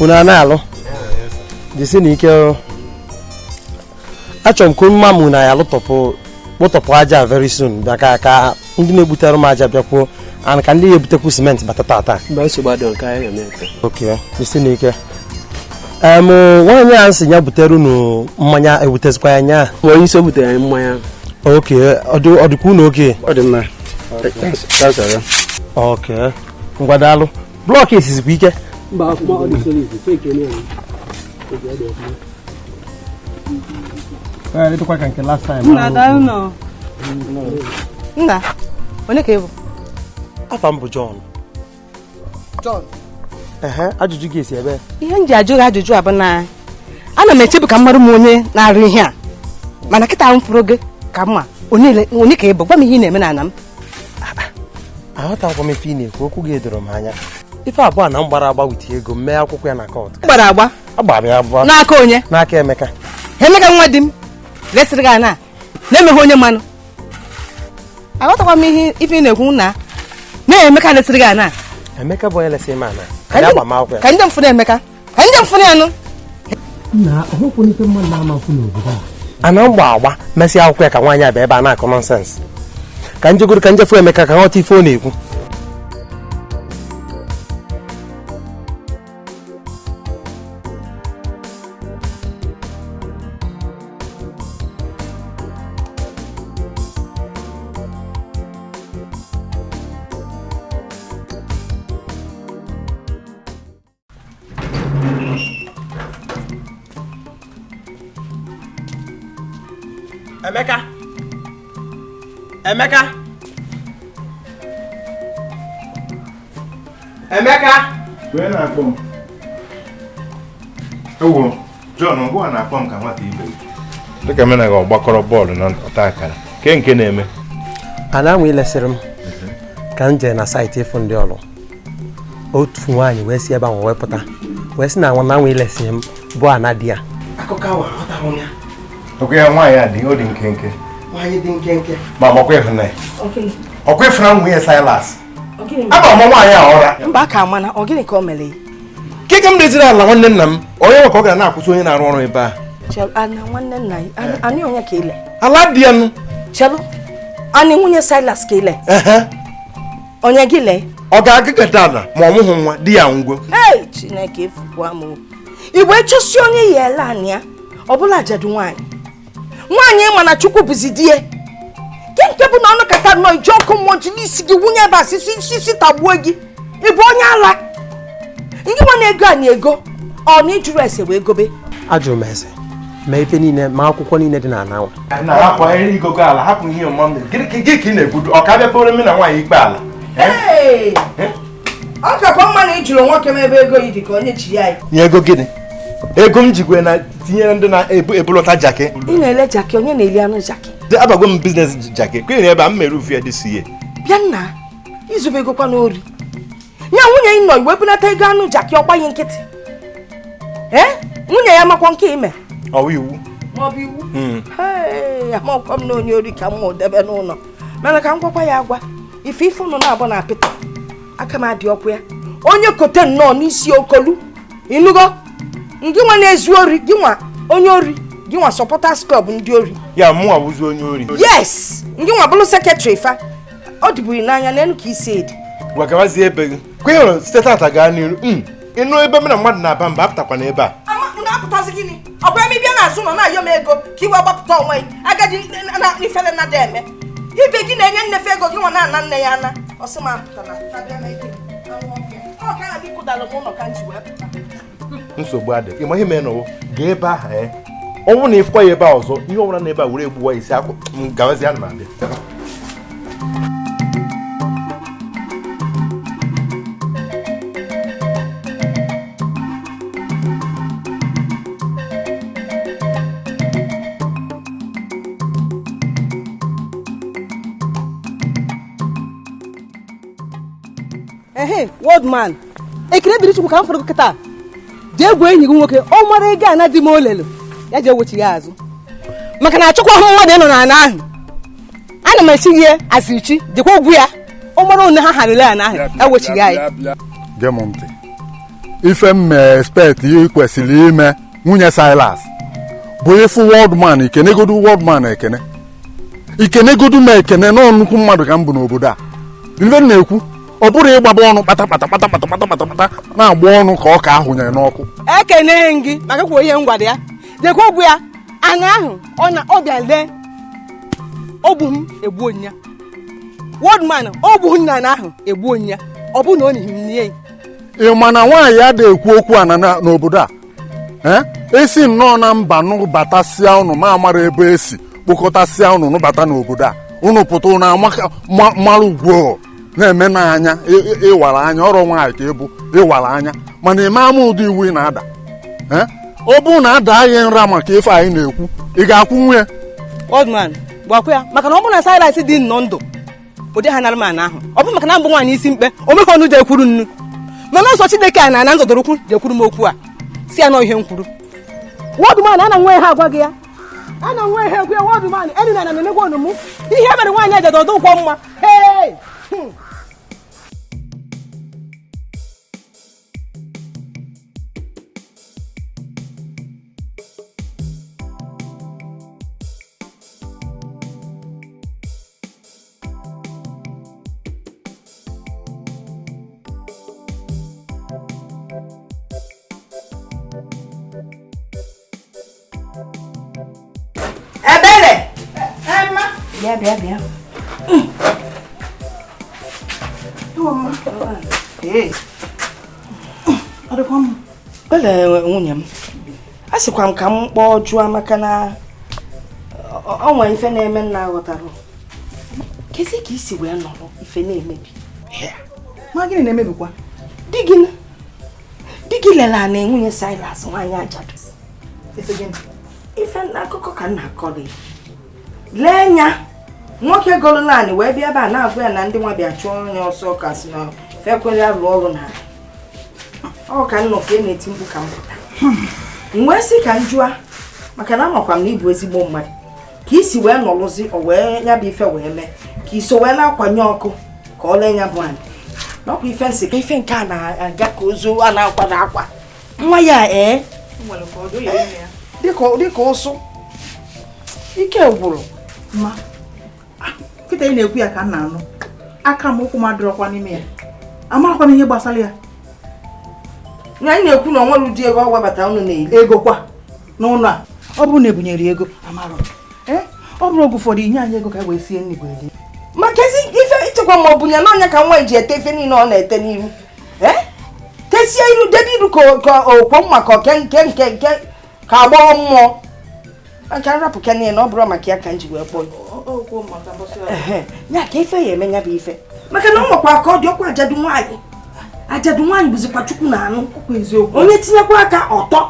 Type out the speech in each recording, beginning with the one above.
Unu a na-alụ, jisi na ike o. Achọrọ m ka mma mụ na ya lụtọpụ kpụtọpụ aja very soon, maka ka ndị na-egbutere m aja bịakwuo and ka ndị na-ebutekwu simenti bata tata. Mba, nsogbu adịghị, nke anyị ga-eme ete. Ok, jisi na ike. Em, nwaanyị a nsị ya butere unu mmanya, ewutezikwa ya nya? Onye isi o butere anyị mmanya. Ok, ọ dịkwa unu oke? Ọ dị mma. Thanks, sir. Ok, ngwa, daalụ. Block esizikwa ike. Mba, ọfụma, ọ dị solid. Take ya. Dịkwa ka nke last time. Nna, daalụ nọ. Nna, onye ka ị bụ? Afa m bụ John. John? Ehe, ajụjụ gị esi ebe? Ihe m ji ajụ gị ajụjụ a bụ na ana m echebu ka m mara m onye na-arụ ihe a, mana kịta m fụrụ gị ka mma onye ka ị bụ. Gwa m ihe ị na-eme n'ala m. Aghọtakwa m ife ị na-ekwu, okwu gị edoro m anya. Ife abụọ na m gbara agba with ego m mee akwụkwọ ya na court. Gbara agba? Agbara ya abụọ. N'aka onye? N'aka Emeka. Emeka nwa di m resịrị gị ana na-emeghe onye mmanụ? Aghọtakwa m ihe ife ị na-ekwu na na Emeka resịrị gị ana. Emeka bụ onye lesị m ana ka ya gba m akwụkwọ ya. Ka ndị mfụrụ Emeka, ka ndị mfụrụ ya nụ. Na ọhụkwụ ife mmadụ na-ama mfụ n'obodo a ana m gba agba mesịa akwụkwọ ya ka nwaanyị a bịa ebe a na-akọ nonsense. Ka njegoro ka njefu Emeka ka nghọta ife ọ na-ekwu. Emeka, Emeka, Emeka! Onye na-akpọ m? Ewo, John, ngwa na-akpọ m ka nwata ibe gị. Dịka m na gị ọgbakọrọ bọọlụ na ọta akara. Ke nke na-eme? Ana anwa ilesịrị m ka m jee na site ịfụ ndị ọrụ. Otu nwaanyị wee si ebe ahụ wee pụta, wee sị na nwa na anwa ilesị m bụ ana di ya. Akụkọ ahụ aghọtara m ya. Ọkwa ya nwaanyị a dị, ọ dị nkenke. Nwaanyị dị nkenke. Ma makwa ịhụnanya. Ọkwa ịfụna nwunye Silas. Ama m nwaanyị a ụra. Mba, ka mana ọ gịnị ka o mere ya? Ke ka m leziri ala nwanne nna m, onye nwe ka ọ gara na-akwụsị onye na-arụ ọrụ ebe a. Chelụ, ana nwanne nna ya, anị onye ka ile? Ala dị ya nụ. Chelụ, anị nwunye Silas ka ile? Ehe. Onye gị lee? Ọ ga-agagata ala ma ọ mụghị nwa di ya ngwo. Ei, Chineke efukwa m o. Igwe chụsi onye ya ele anị ya, ọ bụla ajadu nwaanyị. Nwaanyị ma na Chukwu bụzi di ya. Ke nke bụ na ọnụ kata nnọọ iji ọkụ mmụọ ji n'isi gị wunye ebe a sisi sisi tagbuo gị. Ị bụ onye ala. Ndị nwa na-ego anyị ego, ọ na ịjụrụ ese wee gobe. Ajụrụ m ese mee ife niile ma akwụkwọ niile dị n'ala nwa. Na hapụ igogo ala, hapụ ihe ọmụma m. Gịnị ka ị na-ekwudo? Ọ ka bịa pụrụ m na nwaanyị ikpe ala? Ee! Ọ kakwa mma na ị jụrụ nwoke m ebe ego yi dị ka onye ji ya. Nye ego gịnị? Ego m jikwe na tinyere ndị na-ebulọta jakị. Ị na-ele jakị, onye na-eli anụ jakị? Abago m business jakị. Kwenye ebe a m mere ufu ya dị sie. Bịa nna, izube egokwa n'ori. Ya nwunye ị nọ iwe bunata ego anụ jakị ọgbaghị nkịtị. Ee? Nwunye ya makwa nke ime. Ọ bụ iwu. Ma ọ bụ iwu? Ee, amakwa m na onye ori ka m ma debe n'ụlọ. Mana ka m gwakwa ya agwa, ife ife ụnụ na-abụ na apịtọ. Aka m adị ọkụ ya. Onye kote nnọọ n'isi okolu. Ịnụgo? Ngị nwa na-ezu ori, gị nwa onye ori, gị nwa supporters club ndị ori. Ya mụnwa bụzi onye ori. Yes, ngị nwa bụrụ secretary fa. Ọ dịbụghị n'anya n'elu ka isi edi. Gwagawazie ebe gị. Kwenye hụrụ site tata gaa n'iru. Ịnụ ebe m na mmadụ na-aba mba, apụtakwa n'ebe a. Na-apụtazi gịnị? Ọ bụ ebe ị bịa n'azụ nọ na-ayọ m ego ka iwe gbapụta onwe gị. Agadi na ifere na eme. Ibe gị na-enye nnefe ego gị nwa na-ana nne ya ana. Ọ sị m apụta na abịa na ike. Ọ ka ya bikụdara m ụlọ ka m ji wee pụta. Nsogbu adị. Ịma ihe mere n'ụwa gaa ebe ahụ ee. Ọ bụrụ na ịfụkwa ya ebe a ọzọ, ihe ọbụla na ebe a were egbuwa isi akwụ m gawazie ana m abịa. Ehe, world man. Ekele dịrị Chukwu ka m fụrụ gị kịta. Jee gwa enyi gị nwoke, ọ mara ego ana di m olelu. Ya jee wechi ya azụ. Maka na achọkwa hụ mmadụ ịnọ n'ala ahụ. Ana m echi gị asịrị chi, jekwa ogwu ya. Ọ mara one ha harịrị ala ahụ, ya wechi ya. Gee m ntị. Ife m expect ị kwesịrị ime nwunye Silas bụ ịfụ world man ikenegodu world man ekene ikenegodu ma ekene nọ nnukwu mmadụ ka m bụ n'obodo a. Ife m na-ekwu ọ bụrụ ịgbaba ọnụ kpata kpata kpata kpata kpata kpata kpata na-agba ọnụ ka ọ ka ahụnyere n'ọkụ. Ekene gị maka kwuo ihe m gwara ya jekwa ogwu ya ana ahụ ọ na ọ bịa lee ogbu m egbuo nya world man ogbu nna na ahụ egbuo nya ọ bụ na ọ n'ihi nne. Ị ma na nwaanyị adịghị ekwu okwu a n'obodo a? Esi nnọọ na mba nụbatasịa ụnụ ma amara ebe esi kpokọtasịa ụnụ nụbata n'obodo a ụnụ pụta ụnụ mara ugwo na-eme n'anya ịwara anya ọrụ nwaanyị ka ịbụ ịwara anya mana ime ama ụdị iwu ị na-ada. Ọ bụrụ na ada anyị nra maka ife anyị na-ekwu ị ga-akwụ nwunye old man gwakwa ya maka na ọ bụrụ na Silas dị nnọọ ndụ ụdị ha nara m ahụ ọ bụ maka na mbụ nwaanyị isi mkpe o meghị ọnụ jekwuru nnu mana ọsọ Chineke a na ana nzọdoro ukwu jekwuru m okwu a si ya nọ ihe m kwuru. World man ana nwe ha agwa gị ya ana nwe ha ekwu ya world man enu na na-emegwa ọnụ mụ ihe mere nwaanyị ejedo ọdụ ụkwọ mma. Hey! Ebere! Emma! Bịa, bịa, bịa. Ebere nwunye m, a sịkwa m ka m kpọọ jụọ maka na ọ nwere ife na-eme nna aghọtara. Kezi ka isi wee nọrọ ife na-emebi. Ma gịnị na-emebikwa? Di gị lere ana nwunye Silas nwaanyị ajadu. Ife akụkọ ka nna akọrọ lee anya nwoke golu naanị wee bịa ebe a na-agwa ya na ndị nwa bịa chụọ onye ọsọ ka si na fekwere arụ ọrụ na ọ ka nnọ ka e na-eti mkpu ka m pụta m wee sị ka m jụa maka na amakwa m na ịbụ ezigbo mmadụ ka isi wee nọrụzi o wee ya bụ ife wee mee ka iso wee na-akwanye ọkụ ka ọ lee ya bụ anyị n'ọkwa ife nsị ka ife nke a na-aga ka ozu a na-akwado akwa nwa ya ee dịka ụsụ ike gwụrụ. Ma kịta ị na-ekwu ya ka m na-anụ aka m ụkwụ m adịrọkwa n'ime ya amarakwa m ihe gbasara ya. Anyị na-ekwu na ọ nwere ụdị ego ọ webata unu na-eri ego kwa n'ụlọ a ọ bụrụ na ebunyere ego amarọ ọ bụrụ oge ụfọdụ inye anyị ego ka e wee sie nri gwere. Maka ezi ife ịchekwa ma ọ bụ ya na ọnya ka nwa ji ete ife niile ọ na-ete n'iru tesie iru debe iru ka okwo mma ka oke nke nke nke ka agbọghọ mmụọ maka nrapụ ka niile ọ bụrụ maka ya ka m ji wee kpọọ ya ka ife ya eme ya bụ ife maka na ọ nwekwa ka ọ dị ọkwa ajadu nwaanyị ajadu nwaanyị bụzikwa Chukwu na anụ onye tinyekwa aka ọtọ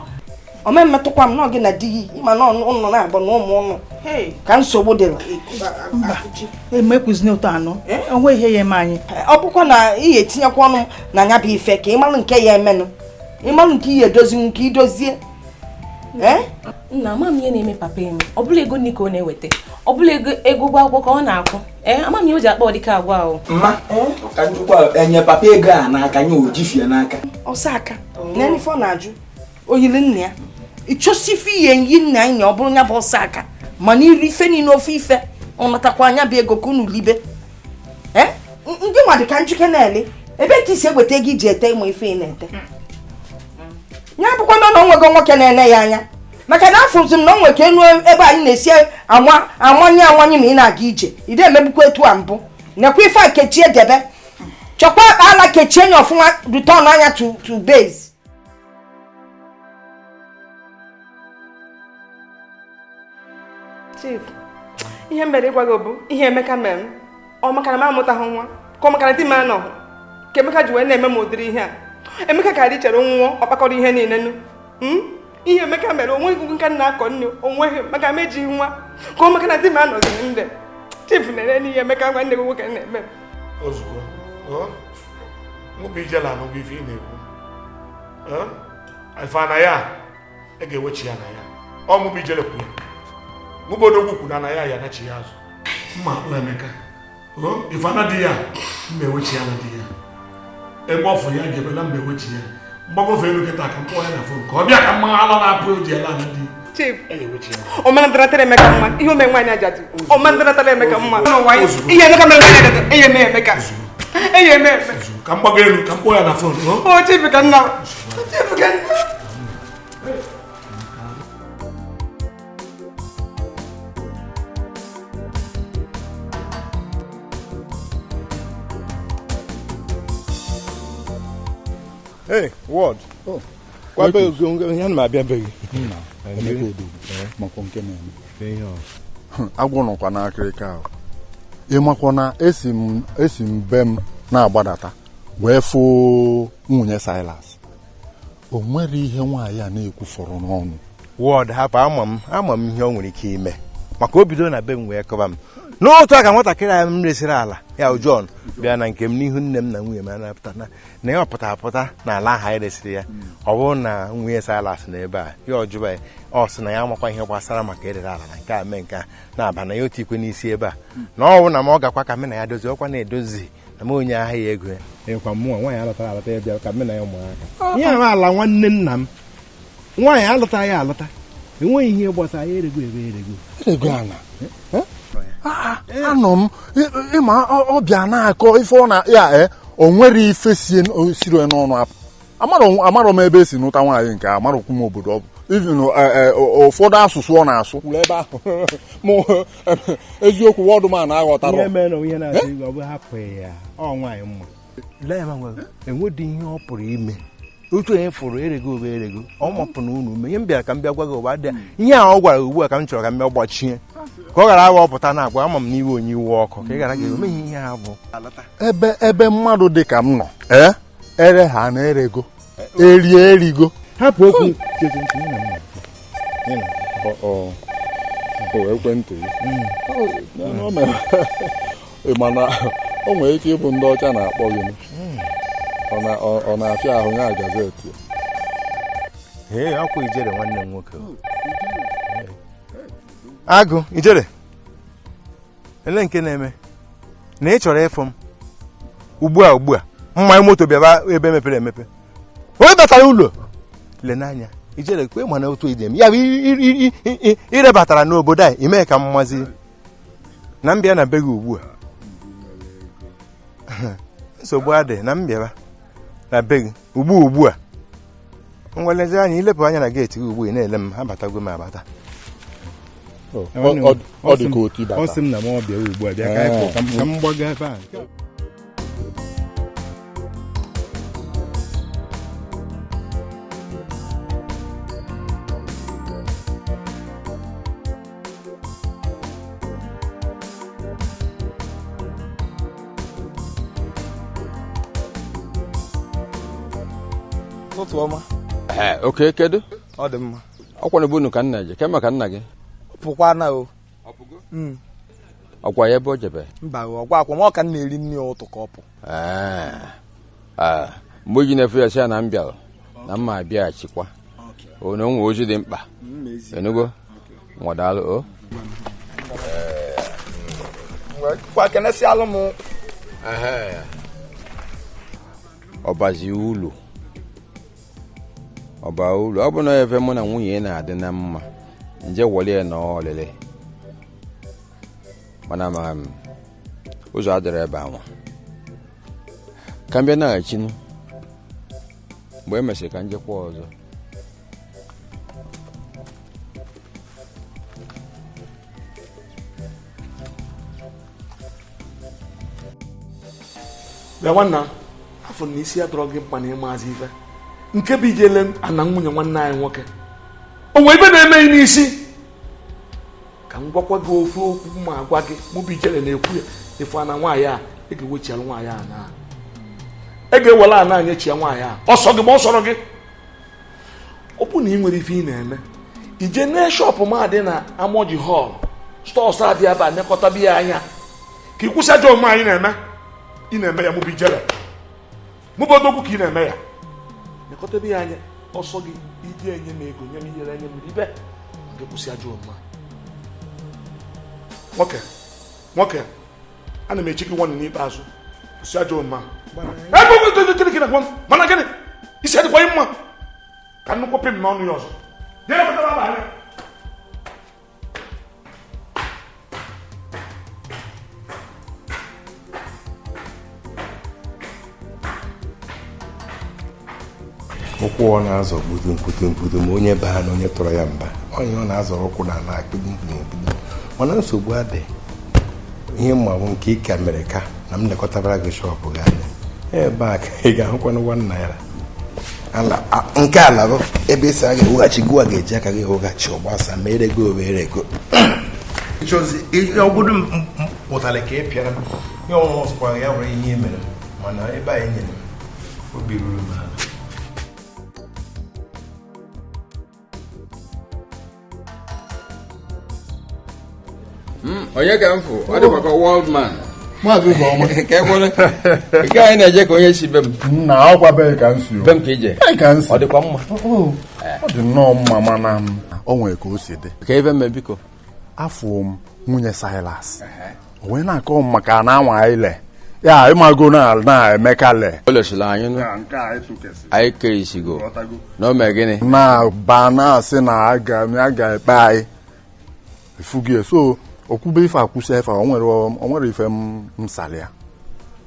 ome mmetụkwa m n'oge na di gị ịma na ụnụ na-abụ na ụmụ ụnụ ka nsogbu dịrị. Mba emekwuzina ụtọ anụ onwe ihe ya eme anyị. Ọ bụkwa na ị ga-etinyekwa ọnụ na ya bụ ife ka ịmalụ nke ya emenụ ịmalụ nke ihe edozi nke idozie. Nna ama m ihe na-eme papa eme ọ bụla ego nni ka ọ na-eweta ọ bụla ego ụgwọ akwụkwọ ka ọ na-akwụ ama m ihe o ji akpa ọdịka agwa ahụ. Mma ka njikwa enye papa ego a n'aka nye ojifie n'aka ọsọ aka na ife ọ na-ajụ oyili nna ya ịchọsi ife ihe nyi nna anyị na ọ bụrụ ya bụ ọsọ aka mana iri ife niile ofe ife ọ natakwa anya bụ ego ka unu libe. Ndị nwa dị ka njike na-ele ebe ka isi eweta ego iji ete ịmụ ife ị na-ete ya bụkwa na ọ nwego nwoke na-ene ya anya maka na afụzi m na o nwere ka enu ebe anyị na-esi amanye amanye ma ị na-aga ije ide emegbukwa etu a mbụ nekwa ife a kechie debe chọkwa akpa ala kechie nya ọfụma return anya to base. Chief, ihe mere ịgwa gị bụ ihe Emeka mere m ọ maka na m amụtaghị nwa ka ọ maka na di m anọghị ka Emeka ji wee na-eme m ụdịrị ihe a. Emeka ka dị chere nwụọ ọ kpakọrọ ihe niile nụ ihe Emeka mere onweghị nka nna akọ nne onweghị maka m ejighị nwa ka ọ maka na di m anọghị ndị Chief na-ere n'ihe Emeka nwanne gị nwoke na-eme m. Ozugbo nwụbụ ijela anụgụ ife ị na-ekwu ife na ya a ga-ewechi ya na ya ọ mụbụ ijele kwu ya mụbụ odogwu kwu na ya ya nachi ya azụ mma akpụ Emeka ife ana di ya mma ewechi ya na di ya ebe ọ fụ ya ga-ebe na mma ewechi ya Mgbagofe elu kịta ka m kpọọ ya na phone ka ọ bịa ka mma ala na-apụ o ji ele ana di. Chief, ọmandaratara Emeka mma ihe ome nwaanyị ajadu ọmandaratara Emeka mma n'ụwa ihe Emeka mere nwaanyị ajadu enye eme Emeka enye eme eme ka m gbago elu ka m kpọọ ya na phone. O Chief ka nna Chief ka nna. Hey, Ward. Oh. Kwa be ihe na abịa be gị. Agwọ nọkwa n'akịrịka ahụ. Ịmakwa na esi m be m na-agbadata wee fụ nwunye Silas. O nwere ihe nwaanyị a na-ekwufọrọ n'ọnụ. Ward, hapụ ama m ihe o nwere ike ime. Maka o bido na be m wee kọba m. N'otu aka nwatakịrị a m resịrị ala ya John bịa na nke m n'ihu nne m na nwunye m anapụta na ya ọpụta apụta na ala ahụ anyị resịrị ya. Ọ bụrụ na nwunye Silas na ebe a ya ọjụba ya ọ sị na ya amakwa ihe gbasara maka erere ala na nke a mee nke a na-aba na ya otu ikwe n'isi ebe a na ọ bụ na m ọ gakwa ka m na ya dozie ọkwa na-edozi na m onye ahịa ya ego ya ịkwa mmụọ nwaanyị alọtara alọta ya bịa ka m na ya mụọ aka ihe ahụ ala nwanne nna m nwaanyị alọta ya alọta enweghị ihe gbasara ya erego ebe erego erego ala. Anọ m ịma ọbịa na-akọ ife ọ na ya o nwere ife siri n'ọnụ apụ. Amarọ m ebe esi nụta nwaanyị nke amarọkwu m obodo ọ bụ even ụfọdụ asụsụ ọ na-asụ ebe ahụ mụ eziokwu wọdụ m na-aghọtara ihe mere na ihe na-asụ igwe ọ bụ hapụ ya ọ nwaanyị mma enwedị ihe ọ pụrụ ime otu onye fụrụ erego obe erego ọ mapụ na unu ume ihe m bịara ka m bịa gwa gị ụba dị ihe a ọ gwara ugbu a ka m chọrọ ka m bịa gbachie ka ọ ghara awa ọpụta na-agwa ama m n'iwe onye iwe ọkụ ka ị ghara ga emeghị ihe ha bụ ebe mmadụ dị ka m nọ ere ha na erego erie erigo hapụ okwu ekwentị mana o nwere ike ịbụ ndị ọcha na-akpọ gị ọ na-afịa ahụ ya gazeti. Ee, ọkwa Ijere nwanne m nwoke. Agụ Ijere ele nke na-eme na ị chọrọ ịfụ m ugbu a mmanya moto bịaba ebe mepere emepe onye batara ụlọ le n'anya Ijere kwe mana otu idem ya bụ irebatara n'obodo a ime ka mmazi na mbịa na be gị ugbu a nsogbu adị na mbịaba na be gị ugbu a ngwalezi anya ilepụ anya na geeti gị ugbu a na-ele m abatago m abata. Ọ dị ka otu ịbata. Ọ sị m na m ọbịa ugbu a bịa ka m gbaga ebe a. Oke kedu? Ọ dị mma. Ọkwa na bunu ka nna je kema ka nna gị pụkwa na o. Ọkwa ya ebe o jebe? Mba ọgwa akwa ma ọ ka m na-eri nri ụtụ ka ọ pụ. Mgbe ji na-efe ya sị ya na m bịara na mma abịaghachikwa na onwe ozi dị mkpa enugo nwadalụ o kwa kenesịalụ m. Ọbazi ulu ọba ulu ọ bụ na efe mụ na nwunye na-adị na mma nje wọlie na ọlịlị mana ma ụzọ adịrị ebe anwa ka m bịa naghachinu mgbe e mesịrị ka njekwa ọzọ. Bịa nwanna afọ na isi adọrọ gị mkpa na ịmaazị ife nke bụ ijele ana nwunye nwanne anyị nwoke o nwere ibe na-emeghị n'isi ka m gwakwa gị ofe okwu ma agwa gị mụ bụ Ijele na-ekwu ya efu ana nwaanyị a ị ga-ewechialụ nwaanyị a na ị ga-ewere ana anyị echia nwaanyị a ọsọ gị ma ọ sọrọ gị ọ bụ na ị nwere ife ị na-eme ije nee shọpụ ma dị na Amoji Hall stọọsụ adị ebe a nekọta biya anya ka ị kwụsị ajọ omume anyị na-eme ị na-eme ya mụ bụ Ijele mụ bụ odogwu ka ị na-eme ya nekọta biya anya ọsọ gị ije enye m ego nye m ihere enye m ibe nke kwụsị ajọ omume. Nwoke nwoke ana m echi gị nwanne n'ikpeazụ kwụsị ajọ omume. Mana gịnị Isi adịkwa mma ka nnukwu pim n'ọnụ ya ọzọ. Jere pụtara aba anya. Ụkwụ ọ na-azọ gbudu mkpudu mkpudu ma onye baa na onye tọrọ ya mba onye ọ na-azọrọ ụkwụ na ala akpụdu mkpudu mkpudu mana nsogbu adị ihe mma bụ nke ị ka mere ka na m lekọtabara gị shọpụ gị anya ebe a ka ị ga-ahụkwanụ 1 naira nke ala bụ ebe esi a ga-eweghachi gụwa ga-eji aka gị weghachi ọgbasa ma erego erego ọgwụdụ m pụtara ka ị pịara m ihe ọnwụnwa ọsọkwara ya nwere ihe mere mana ebe anyị nyere m obi ruru m ala. Onye ka m fụ ọ dịkwa ka world man. Maazị Ụzọma. Nke anyị na-eje ka onye si be m. Nna ọkwa be ka m si. Be m ka ije. Ka m si. Ọ dịkwa mma. Ọ dị nnọọ mma mana o nwere ka o si dị. Ka ebe mme biko. Afọ m nwunye Silas. O wee na-akọ m maka na anwa anyị le. Ya ịmago na Emeka le. O lesila anyị nụ. Anyị kerisigo. Na o mee gịnị? Na ba na-asị na a ga-ekpe anyị. Efugie so okwube ife akwụsị efe o nwere ife m sali ya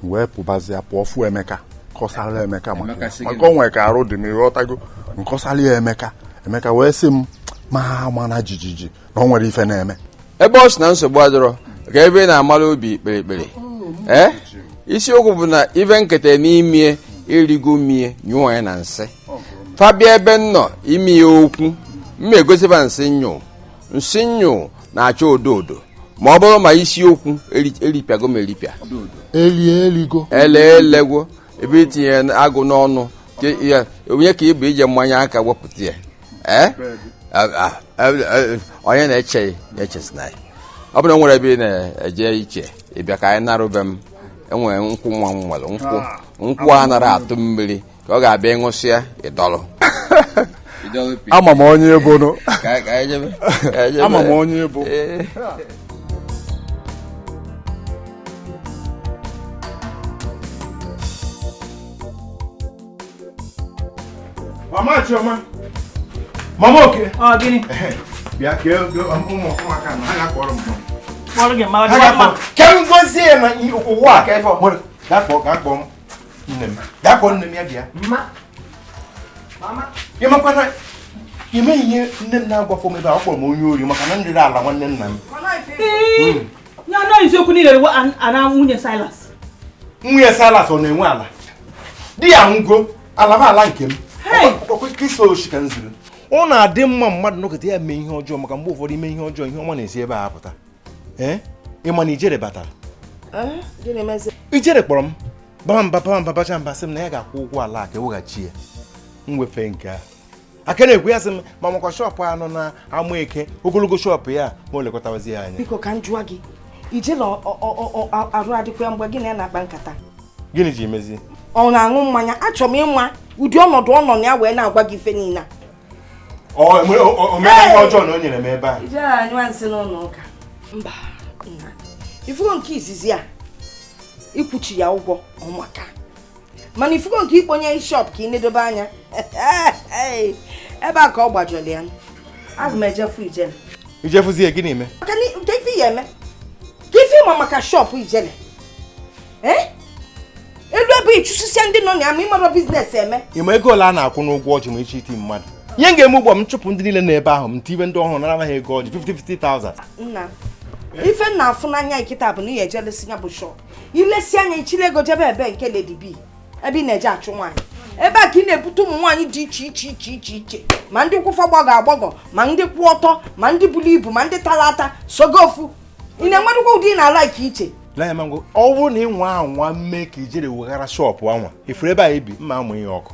wee pụbazie pụọ fụ Emeka kọsara Emeka maka o nwere ka arụ dị m ịghọtago nkọsara ya Emeka Emeka wee sị m ma mana jijiji na o nwere ife na-eme ebe ọ sị na nsogbu adịrọ ka ebe ị na-amara obi kpere ekpere ee isiokwu bụ na ife nketa n'ime erigo mie nyụọ ya na nsị fabia ebe m nọ ime ya okwu mma egosiba nsị nyụ nsị nyụ na-acha odo odo ma ọ bụrụ ma isiokwu eripịago m eripịa eligo ele elegwo ebe itinye agụ n'ọnụ onye ka ịbụ ije mmanya aka wepụta ya ee onye na-eche na-echesina ya ọ bụrụ na nwere ebe ị na-eje iche ịbịa ka anyị narụbe m enwere nkwụ nwa m nwere nkwụ nkwụ a nara atụ mmiri ka ọ ga-abịa ịṅụsịa ịdọrọ. Ama m onye bụ nụ. Ama m onye bụ. Mama Chioma. Mama Oke. Ọ gịnị? Bịa ka ụmụaka na ha ga-akpọrọ m. Kpọrọ gị mama dị mma. Ka m gozie na ụwa a ka ife ọ. Gaa kpọọ nne m. Gaa kpọọ nne m ya bịa. Mma. Mama. Ị makwa na ime ihe nne m na-agwafọ m ebe a ọ kpọrọ m onye ori maka na m rere ala nwanne nna m. Ya na eziokwu niile rewe ana nwunye Silas. Nwunye Silas ọ na-enwe ala? Di ya nwụgo, ala bụ ala nke m. Ọ na-adị mma mmadụ nọkọta ya mee ihe ọjọọ maka mgbe ụfọdụ ime ihe ọjọọ ihe ọma na-esi ebe a apụta. Ee ịma na ijere batara. Ijere kpọrọ m baba mba baba mba bacha mba sị m na ya ga-akwụ ụgwọ ala a ka eweghachi ya m wefee nke a aka na-ekwu ya sị m ma makwa shọpụ anọ na ama eke ogologo shọpụ ya ma o lekọtawazi ya anya. Biko ka m jụọ gị ijele arụ adịkwa mgbe gị na ya na-akpa nkata gịnị ji mezi? Ọ na-aṅụ mmanya achọrọ m ịma ụdị ọnọdụ ọ nọ na ya wee na-agwa gị ife niile a. O mere ihe ọjọọ na o nyere m ebe a. Ijere anyụ nsị n'ụlọ ụka. Mba nna ifugo nke izizi a ikwuchi ya ụgwọ ọmaka mana ifugo nke ikponye shọp ka ị na-edobe anya ebe a ka ọ gbajọrọ ya. Aga m ejefu ijele. Ijefuzie gịnị eme? Maka nke ife ya eme ka ife ịma maka shọpụ ijele elu ebe ịchụsịsịa ndị nọ na ya ma ịmara biznes eme. Ịma ego ole a na-akwụ n'ụgwọ ọjị ma ichi iti mmadụ? Ihe m ga-eme ugbu a m chụpụ ndị niile n'ebe ahụ m tibe ndị ọhụrụ nara ha ego ọjị 50,000. Nna ife nna afụ n'anya nkịta bụ na ị ejelesi ya bụ shọp ilesi anya ichile ego jebe ebe nke Lady B ebe ị na-eje achụ nwaanyị ebe a ka ị na-ebute ụmụ nwaanyị dị iche iche iche iche iche ma ndị kwụfa gbagọ agbagọ ma ndị kwụ ọtọ ma ndị buru ibu ma ndị tara ata sogo ofu ị na-enwerụkwa ụdị ị na-ala ka iche. Ọ bụrụ na ị nwa anwa mee ka ijere weghara shọpụ anwa ifuru ebe a ebi mma amụ ihe ọkụ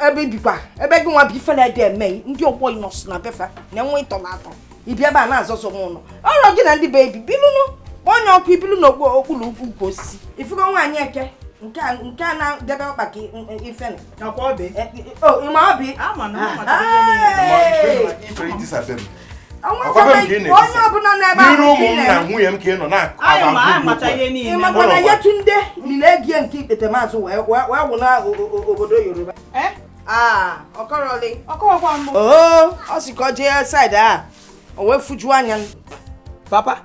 ebe ibikwa ebe gị nwa bụ ifere dị eme ndị ọgbọ nọs na befa na-enwe ịtọ na atọ ibi ebe a na-azọzọ m ụlọ ọrụ gị na ndị be ebi bilụnụ onye ọkụ ibilu n'okpuru ukwu osisi ifugo nwaanyị eke nke a na-debe ọkpa ka ifene ịma ọbị onye ọbụla n'ebe ahụ nwunye m ka ị nọ ịmakwa na Yetunde lile egie nke ikpete maazụ wee wụ na obodo Yoruba. Ọkọrọli. Ọkọrọkwa mbụ. Oo, ọ sị ka ọ jee side a, o wee fujuo anya. Papa,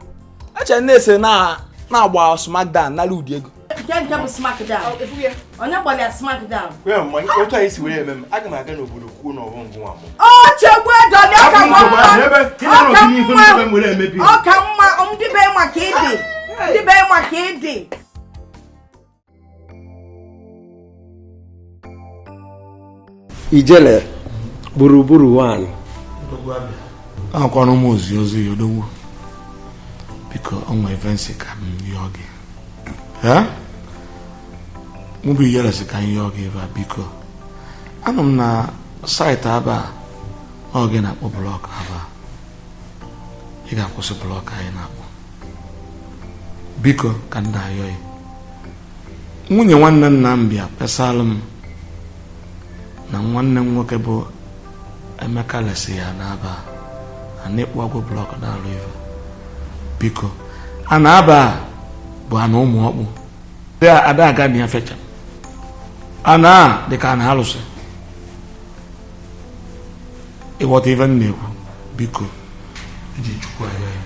eche na-ese na-agba smackdown nara ụdị ego. Nke bụ smackdown. Onye gbara ya smackdown? Otu anyị si were eme m, aga m aga n'obodo kwuo na ọbụ ngụ nwa m. Ọ chegbu edoli ọka mma. Ọka mma ndị be maka ịdị. Ndị be maka ịdị. Ijele gburugburu 1. Akwara m ozi ozi ya odogwu. Biko ọnwa evensi ka m yọọ gị. Mụ bụ Ijele sị ka m yọọ gị ebe a biko. Anọ m na saịtị aba ọ gị na-akpọ blọk aba. Ị ga-akwụsị blọk anyị na-akpọ. Biko ka m na-ayọ ya. Nwunye nwanne nna m bịa kpesalụ m na nwanne m nwoke bụ Emeka lesi ya n'aba a na-ekpu agwọ blọk na-alụ ife. Biko a na-aba bụ ana ụmụ ọkpụ ada aga na ya fecha ana dịka a na-alụsị ịghọta ife m na-ekwu. Biko iji chukwu ayọ ya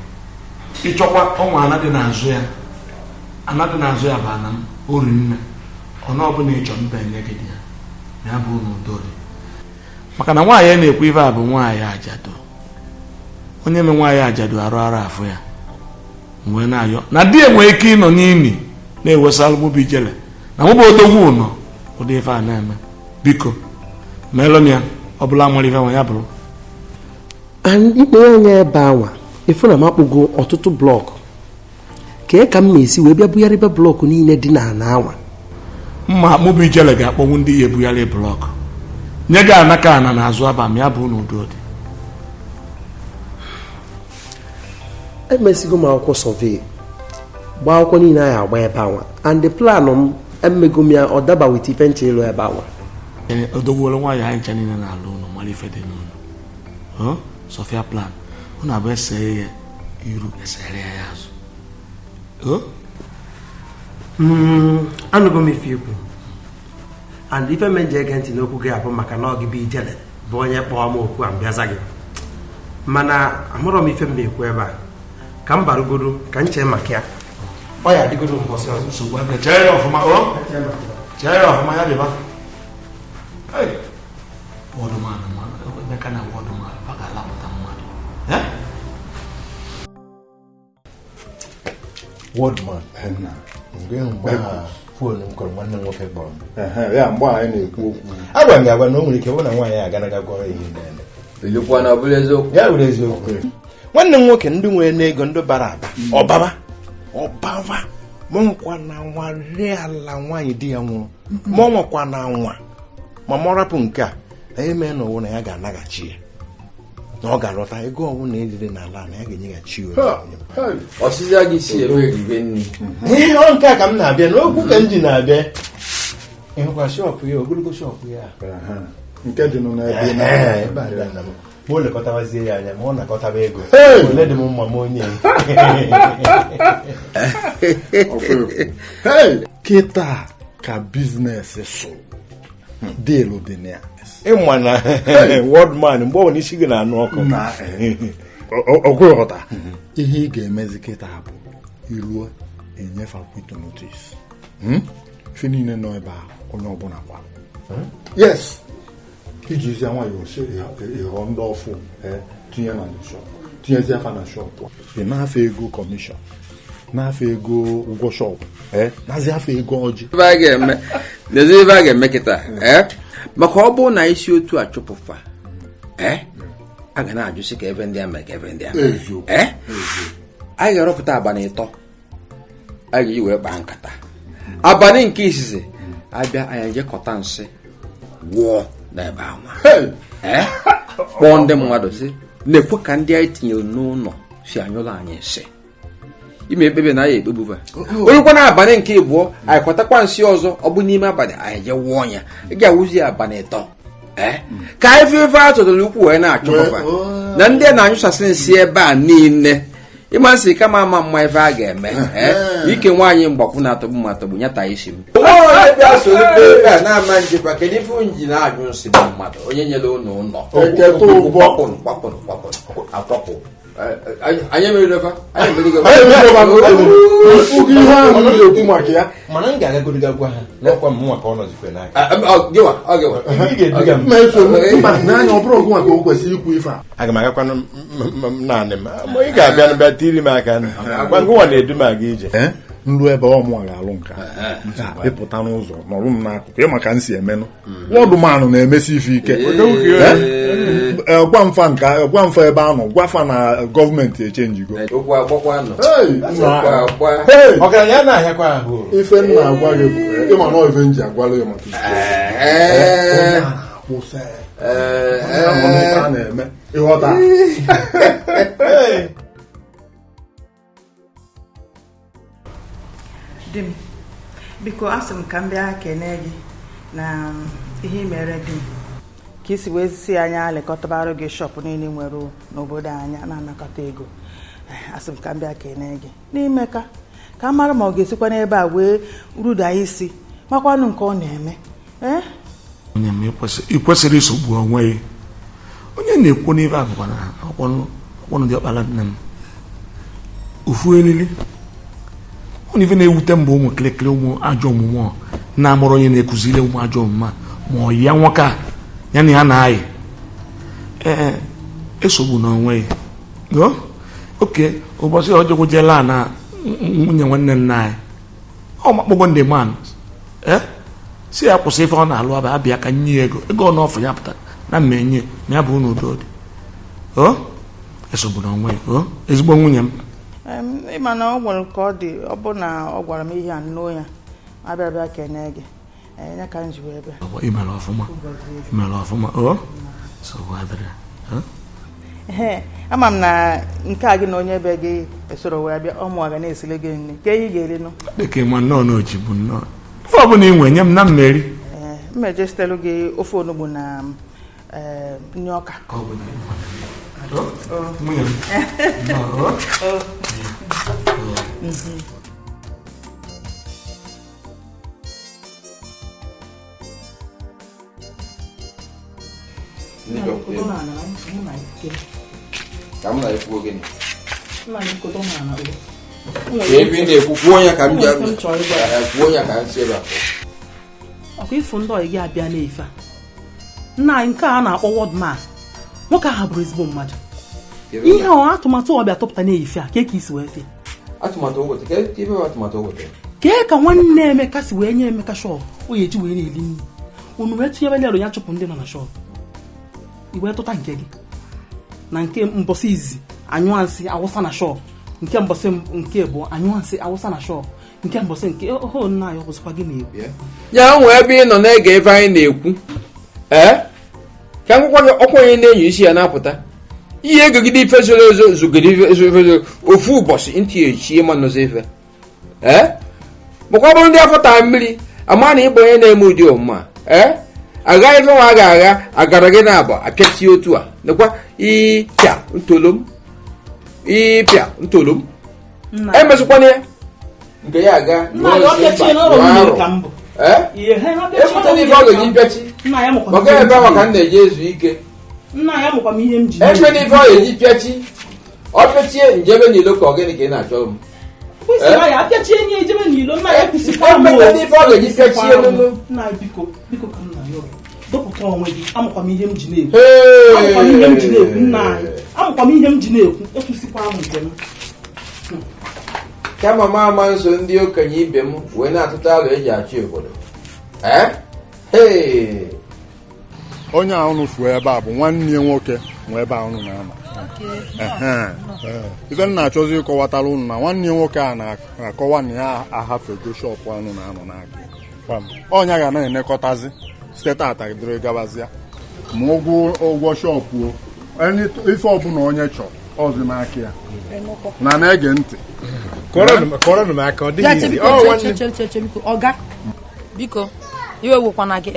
ịchọkwa ọnwa ana dị n'azụ ya ana dị n'azụ ya bụ ana m ori nne ọnụ ọbụla ịchọ mba enye gị dị ya ya bụ n'udo dị maka na nwaanyị na-ekwu ife a bụ nwaanyị ajadu onye me nwaanyị ajadu arụ arụ afụ ya wee na-ayọ na di enwee ike ịnọ n'ili na-ewesa mụ bụ Ijele na mụ bụ odogwu ụnọ ụdị ife a na-eme. Biko meelụ m ya ọ bụla nwere ife nwe ya bụrụ ikpe anya ebe anwa ifu na m akpụgo ọtụtụ blọk kee ka m na-esi wee bịa bugharịba blọk niile dị n'ala anwa. Mma mụ bụ Ijele ga-akpọnwụ ndị ya ebugharị blọk nye gị anaka ana n'azụ aba m ya bụ n'udo dị. Emesigo m akwụkwọ survey gbaa akwụkwọ niile anyị agba ebe anwa and the plan m emego m ya ọ daba with ife nche ịlụ ebe anwa. Odogwuola nwaanyị anyị ncha niile na-alụ ụlọ mara ife dị n'ụlọ Sofia plan ụnụ abụ ese ya iru esere ya azụ. Anụgo m ife ikwu and ife me nji ege ntị n'okwu gị abụ maka na ọ gị bụ Ijele bụ onye kpọọ m okwu a mbịaza gị mana amụrọ m ife m na-ekwu ebe a ka m barugoro ka m chee maka ya ọ ya adịgoro mbọsị ọzọ. Nsogbu abịa chee ya ọfụma o chee ya ọfụma ya dịba Emeka na wọdụmanụ ọ ga-alapụta mmadụ. Wọdụman mgbe foonu m kọrọ nwanne m nwoke kpọrọ m ya mgbe anyị na-ekwu okwu agwa m gị agwa na o nwere ike bụ na nwaanyị aganaga gwọrọ ihe na-eme ya were eziokwu. Nwanne m nwoke ndị nwere n'ego ndị bara aba ọbaba ọbaba mụnwekwa na nwa ree ala nwaanyị di ya nwụrụ mụnwekwa na nwa ma mụ rapụ nke a na ihe mee n'ụwa na ya ga-anaghachi ya na ọ ga-alọta ego ọnwụ na eriri n'ala na ya ga-enyeghachi ya. Ọsịza gị si ebe eribe nri ihe ọ nke a ka m na-abịa n'okwu ka m ji na-abịa ịhụkwa shọpụ ya ogologo shọpụ ya nke dị n'ebe a na m ma o lekọtawazie ya anya ma ọ nakọtaba ego ole dị m mma m onye kịta ka biznes sụrụ deelu dị na ya. Ịma na wọdman mgbe ọbụla isi gị na-anụ ọkụ ọgwụghọta ihe ị ga-emezi kịta bụ iruo enyefe quit notice ife niile nọ ebe a onye ọbụla kwara yes ijizi nwayọọ ịghọ ndị ọfụ tinye na shọpụ tinyezi afa na shọpụ ị na-afe ego kọmishọn na-afe ego ụgwọ shọpụ nazi afe ego ọjị. N'ezi ebe a ga-eme kịta maka ọ bụrụ na isi otu a chụpụfa a ga na-ajụsị ka ebe ndị a mere ka ebe ndị a mere anyị ga-arọpụta abalị 3 anyị ga-eji wee kpaa nkata. Abalị nke izizi abịa anyị jekọta nsị wụọ n'ebe anwa kpọọ ndị mmadụ sị na-ekwe ka ndị anyị tinyere n'ụlọ si anyụlọ anyị nsị ime ekpebe na anyị ekpegbuba onye na abalị nke 2 anyị kọtakwa nsị ọzọ ọ bụ n'ime abalị anyị je wụọ ya ị ga-awụzi abalị 3 ka anyị fe ife atụtụrụ ukwu wee na-achụpụfa na ndị a na-anyụsasị nsị ebe a niile Ịma nsị kama ama mma ife a ga-eme ike nwaanyị mgbakwu na-atọgbu m atọgbu nyata isi m. Onye bịa soro ebe a na-ama njikwa, kedu ife nji na-anyụ nsị na mmadụ onye nyere ụnụ ụlọ? Kwapụnụ kwapụnụ kwapụnụ akwapụ. Anyị emeriri fa, anyị emerigo. Ihe ahụ m na-ekwu maka ya. Mana m ga-agagoro gwa ha n'ọkwa m nwa ka ọ nọzikwe n'aka. Gịwa, ọ gịwa. Ị ga-eduga m. Ma eso mba n'anya, ọ bụrụ ọgụ maka o kwesịrị ikwu ife a. Aga m agakwanụ naanị m. Ma ị ga-abịa bịa tiri m aka. Gwa ngụnwa na-edu m aga ije. Nru ebe ọ mụnwa ga-alụ nke a, ịpụta n'ụzọ nọrụ m n'akụkụ, ịma ka m si emenụ. Wọdụmanụ na-emesi ife ike. Gwa mfa nke, gwa mfa ebe a nọ, gwa fa na gọọmenti echenjigo. Okwu agbakwa nọ. Ọgaranya na-ahịakwa ahụ. Ife m na-agwa gị bụ ịma na ife m ji agwala ya maka ike a na-eme, ịghọta. Di m, biko, asị m ka m bịa kene gị na ihe i mere di m, ka isi wee si anya lekọtabara gị shop niile nwere n'obodo anya na-anakọta ego. Asị m ka m bịa kene gị n'ime ka ka mara ma ọ ga-esikwa n'ebe a wee ruda isi makwanụ nke ọ na-eme. Onye m, ị kwesịrị isogbu onwe gị. Onye na-ekwu n'ife a bụkwa na ọkpọnụ dị ọkpara nne m ofu elili. Ọ na ife na-ewute mbụ ụmụ kịrịkịrị ụmụ ajọ omume na-amụrụ onye na-ekuziri ụmụ ajọ omume ma ọ ya nwoke a ya na ya na-ayị. Ee, esogbu na onwe ya. Oke ụbọchị ọjọgwo jela na nwunye nwanne nna anyị, ọ makpọgo ndị man si ya kwụsị ife ọ na-alụ, abịa abịa ka nye ya ego ego ọ n'ọfụ ya pụtara na mma enye ma ya bụ n'udo dị. O esogbu na onwe ya, ezigbo nwunye m. Ịma na ọ nwere ka ọ dị, ọ bụ na ọ gwara m ihe a nnọọ ya abịa bịa kene gị, ya ka m ji wee bịa. Imere ọfụma, imere ọfụma. O nsogbu adịrị. Ee, ama m na nke a gị na onye be gị esoro wee bịa, ọmụ ga na-esile gị nri ka ihe ị ga-erinụ. Dịka ịma nnọọ na oji bụ nnọọ ife ọbụla ị nwe nye m na mmeri. Ee, mmeje sitelu gị ofe onugbu na nri ọka. Nwunye m. Ka m na-ekwu gịnị? Ebe ị na-ekwu, kwuo ya ka m bịa, kwuo ya ka m si ebe a. Ọkwa ịfụ ndị ọyị gị abịa n'efe a nna anyị nke a na-akpọ wọdman, nwoke ahụ bụrụ ezigbo mmadụ. Ihe ọ atụmatụ ọbịa tụpụta n'efe a ka isi wee fee kee ka nwanne Emeka si wee nye Emeka shọp o ya eji wee na-eli nri, unu wee tụnyebele ero ya chụpụ ndị nọ na shọp, i wee tụta nke gị na nke mbọsị izi anyụansị awụsa na shọp, nke mbọsị nke bụ anyụansị awụsa na shọp, nke mbọsị nke oho nna anyị, ọ bụzikwa gị na-ekwu ya nwee ebe ị nọ na-ege ife anyị na-ekwu. Ee, ka ngwakwa gị ọkwa onye na-enyo isi ya na-apụta ihe egogide ife zoro ezo zogide ife zoro ofu ụbọchị ntị echie ma nọzọ ife. Ee, makwa ọ bụrụ ndị afọ taa mmiri ama na ịbụ onye na-eme ụdị omume a. Ee, agha ife nwa ga-agha agara gị na-abụ apịachie otu a nekwa ịpịa ntolom ịpịa ntolom emezikwana ya nke ya aga. Ebutela ife ọ ga-eji mpịachi maka ebe ahụ ka m na-eje ezu ike. Ebe n'ife ọ ga-eji pịachi ọ pịachie njebe n'ilo ka ọ gịnị ka ị na-achọ m? Emeka n'ife ọ ga-eji pịachie nụnụ. Dọpụta onwe gị, amụkwa m ihe m ji na-ekwu, amụkwa m ihe m ji na-ekwu nna anyị, amụkwa m ihe m ji na-ekwu, ekwusịkwa m nke m. Kama m ama nso ndị okenye ibe m wee na-atụta alo eji achị obodo. Onye a unu fuo ebe a bụ nwanne ya nwoke nwe ebe a unu na-ama. Ife m na-achọzi ịkọwatara unu na nwanne ya nwoke a na-akọwa na ya ahafego shọpụ anụ na-anọ n'aka. Ọnya ga na-enekọtazi site tata dịrị gabazịa ma ụgwọ shọpụ ife ọbụla onye chọrọ ọzi n'aka ya na na-ege ntị. Ọga biko iwe wekwana gị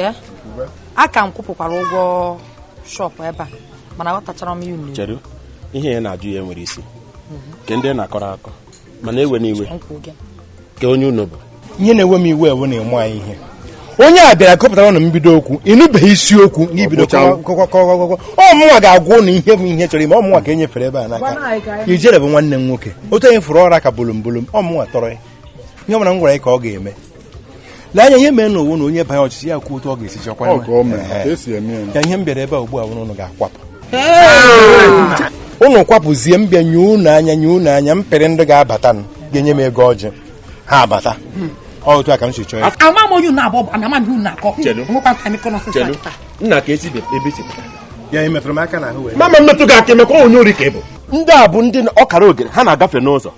aka m kwụpụkwara ụgwọ shọpụ ebe a mana aghọtachara m ya unu. Cheru ihe ya na-ajụ ya nwere isi. Ke ndị na-akọrọ akọ mana ewe n'iwe ke onye unu bụ ihe na-ewe m iwe ewe na-eme anyị ihe onye a bịara kọpụtara ụnụ mbido okwu ịnụbeghị isiokwu n'ibido kọkọkọkọkọ ọmụnwa ga-agwa ụnụ ihe bụ ihe chọrọ ime ọmụnwa ka e nyefere ebe a n'aka Ijere bụ nwanne m nwoke otu onye fụrụ ọra ka bolombolom ọmụnwa tọrọ ya ihe ọbụla m gwara ya ka ọ ga-eme lee anya ihe mere n'owu na onye banye ọchịchị ya kwuo otu ọ ga-esi chọkwa ya ihe m bịara ebe a ugbu a ụnụ ga-akwapụ ụnụ kwapụzie m bịa nye unu anya nye unu anya mpịrị ndị ga-abata m ga-enye m ego ọjị ha abata otu a ka m si chọọ ya ama m onye unu abụọ ana ama m ihe unu na-akọ nwekwa nta mịkọ n'ọsịsọ kịta nna ka esi ebe si ya emetụrụ m aka n'ahụ wee mama mmetụ gị aka emekwa onye ori ka ị bụ ndị a bụ ndị ọkara ogere ha na-agafe n'ụzọ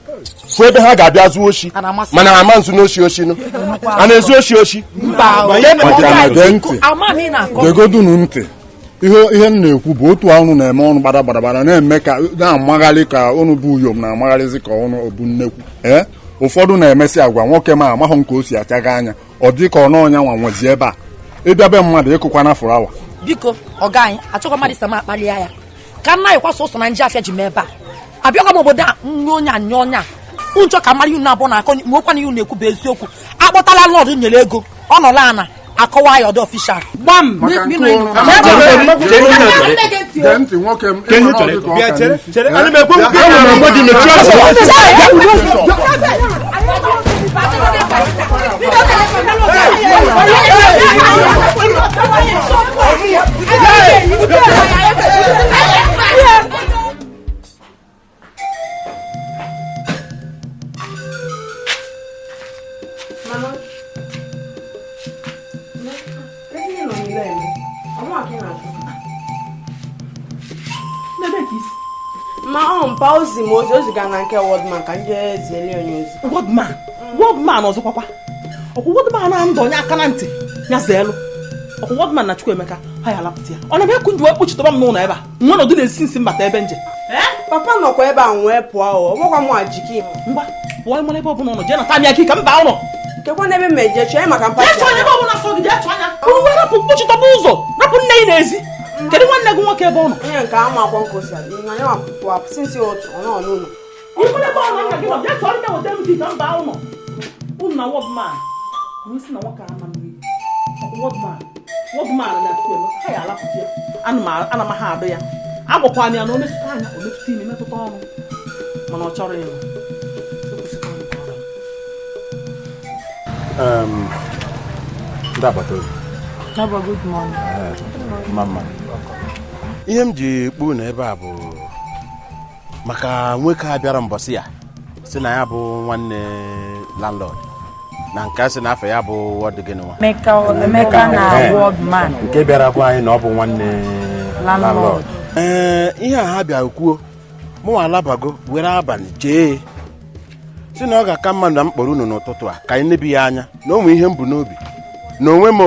fụ ebe ha ga-abịa zuo oshi mana ha ama nzu n'oshi oshi nụ a na-ezu oshi oshi gegodunu ntị ihe m na-ekwu bụ otu ọnụ na-eme ọnụ gbada gbada na-eme ka na-amagharị ka ọnụ bụ uyom na-amagharịzi ka ọnụ bụ nnekwu ee ụfọdụ na-emesị agwa nwoke ma amahụ nke o si achaga anya ọ dị ka ọnụ ọnya nwa nwezi ebe a ịbịa be mmadụ ịkụkwa na fụrawa biko ọga anyị achọkwa mmadụ isa m akpalịa ya ka nna anyị kwasa ụsọ na nje afịa ji m ebe a abịakwa m obodo a nye onye a nye onye a nchọ ka mara unu abụọ na-akọ nwekwa na ihe unu ekwu bụ eziokwu akpọtala lọdụ nyere ego ọ nọla ana akọwa ya ọdụ ọfishal gbam Ma ọ mpa ozi m ozi ozi gara na nke wọdman ka nje zieli onye ozi. Wọdman wọdman ọzọkwakwa ọkwụ wọdman na ndụ onye aka na ntị ya zeelu ọkwụ wọdman na Chukwuemeka ha ya alapụta ya ọ na ebe kunji wee kpuchitọba m n'ụlọ ebe a nwa nọdụ na-esi nsi mbata ebe nje papa nọkwa ebe a nwee pụọ ọ ọgbọkwa m ajiki ngwa pụọ mara ebe ọbụla ụlọ jee na tamịa gị ka mba ụlọ kekwa n'ebe m eje chọọ maka mpa jee chọọ ebe ọbụla sọ gị jee chọọ anya uwe rapụ kpuchitọba ụzọ rapụ nne gị n'ezi kedu nwanne gị nwoke ebe ọ nọ onye nke ama akwọ nke osi adị na ya pụọ apụ sinsi otu ọ nọ n'ụlọ Ikwu ebe ọ nọ nna gị nọ jee chọọ ndị wetara m gị ka mba ụlọ unu na wọdman onye si na nwoke ama mmiri wọdman wọdman na Chukwuemeka ha ya alapụta ya ana m ha adụ ya agwakwara m ya na o metụta anya o metụta imi metụta ọnụ mana ọ chọrọ ịnụ ndị agbata obi mama ihe m ji kpuo na ebe a bụ maka nwoke a bịara mbọsị ya si na ya bụ nwanne landlord na nke a sị na afọ ya bụ wọd gịnị nwa Emeka na wọdman nke bịara gwa anyị na ọ bụ nwanne landlord ee ihe a ha bịa kwuo mụnwa alabago were abalị chee si na ọ ga-aka mma na m kpọrọ unu n'ụtụtụ a ka anyị nebi ya anya na onwe ihe m bụ n'obi na onwe m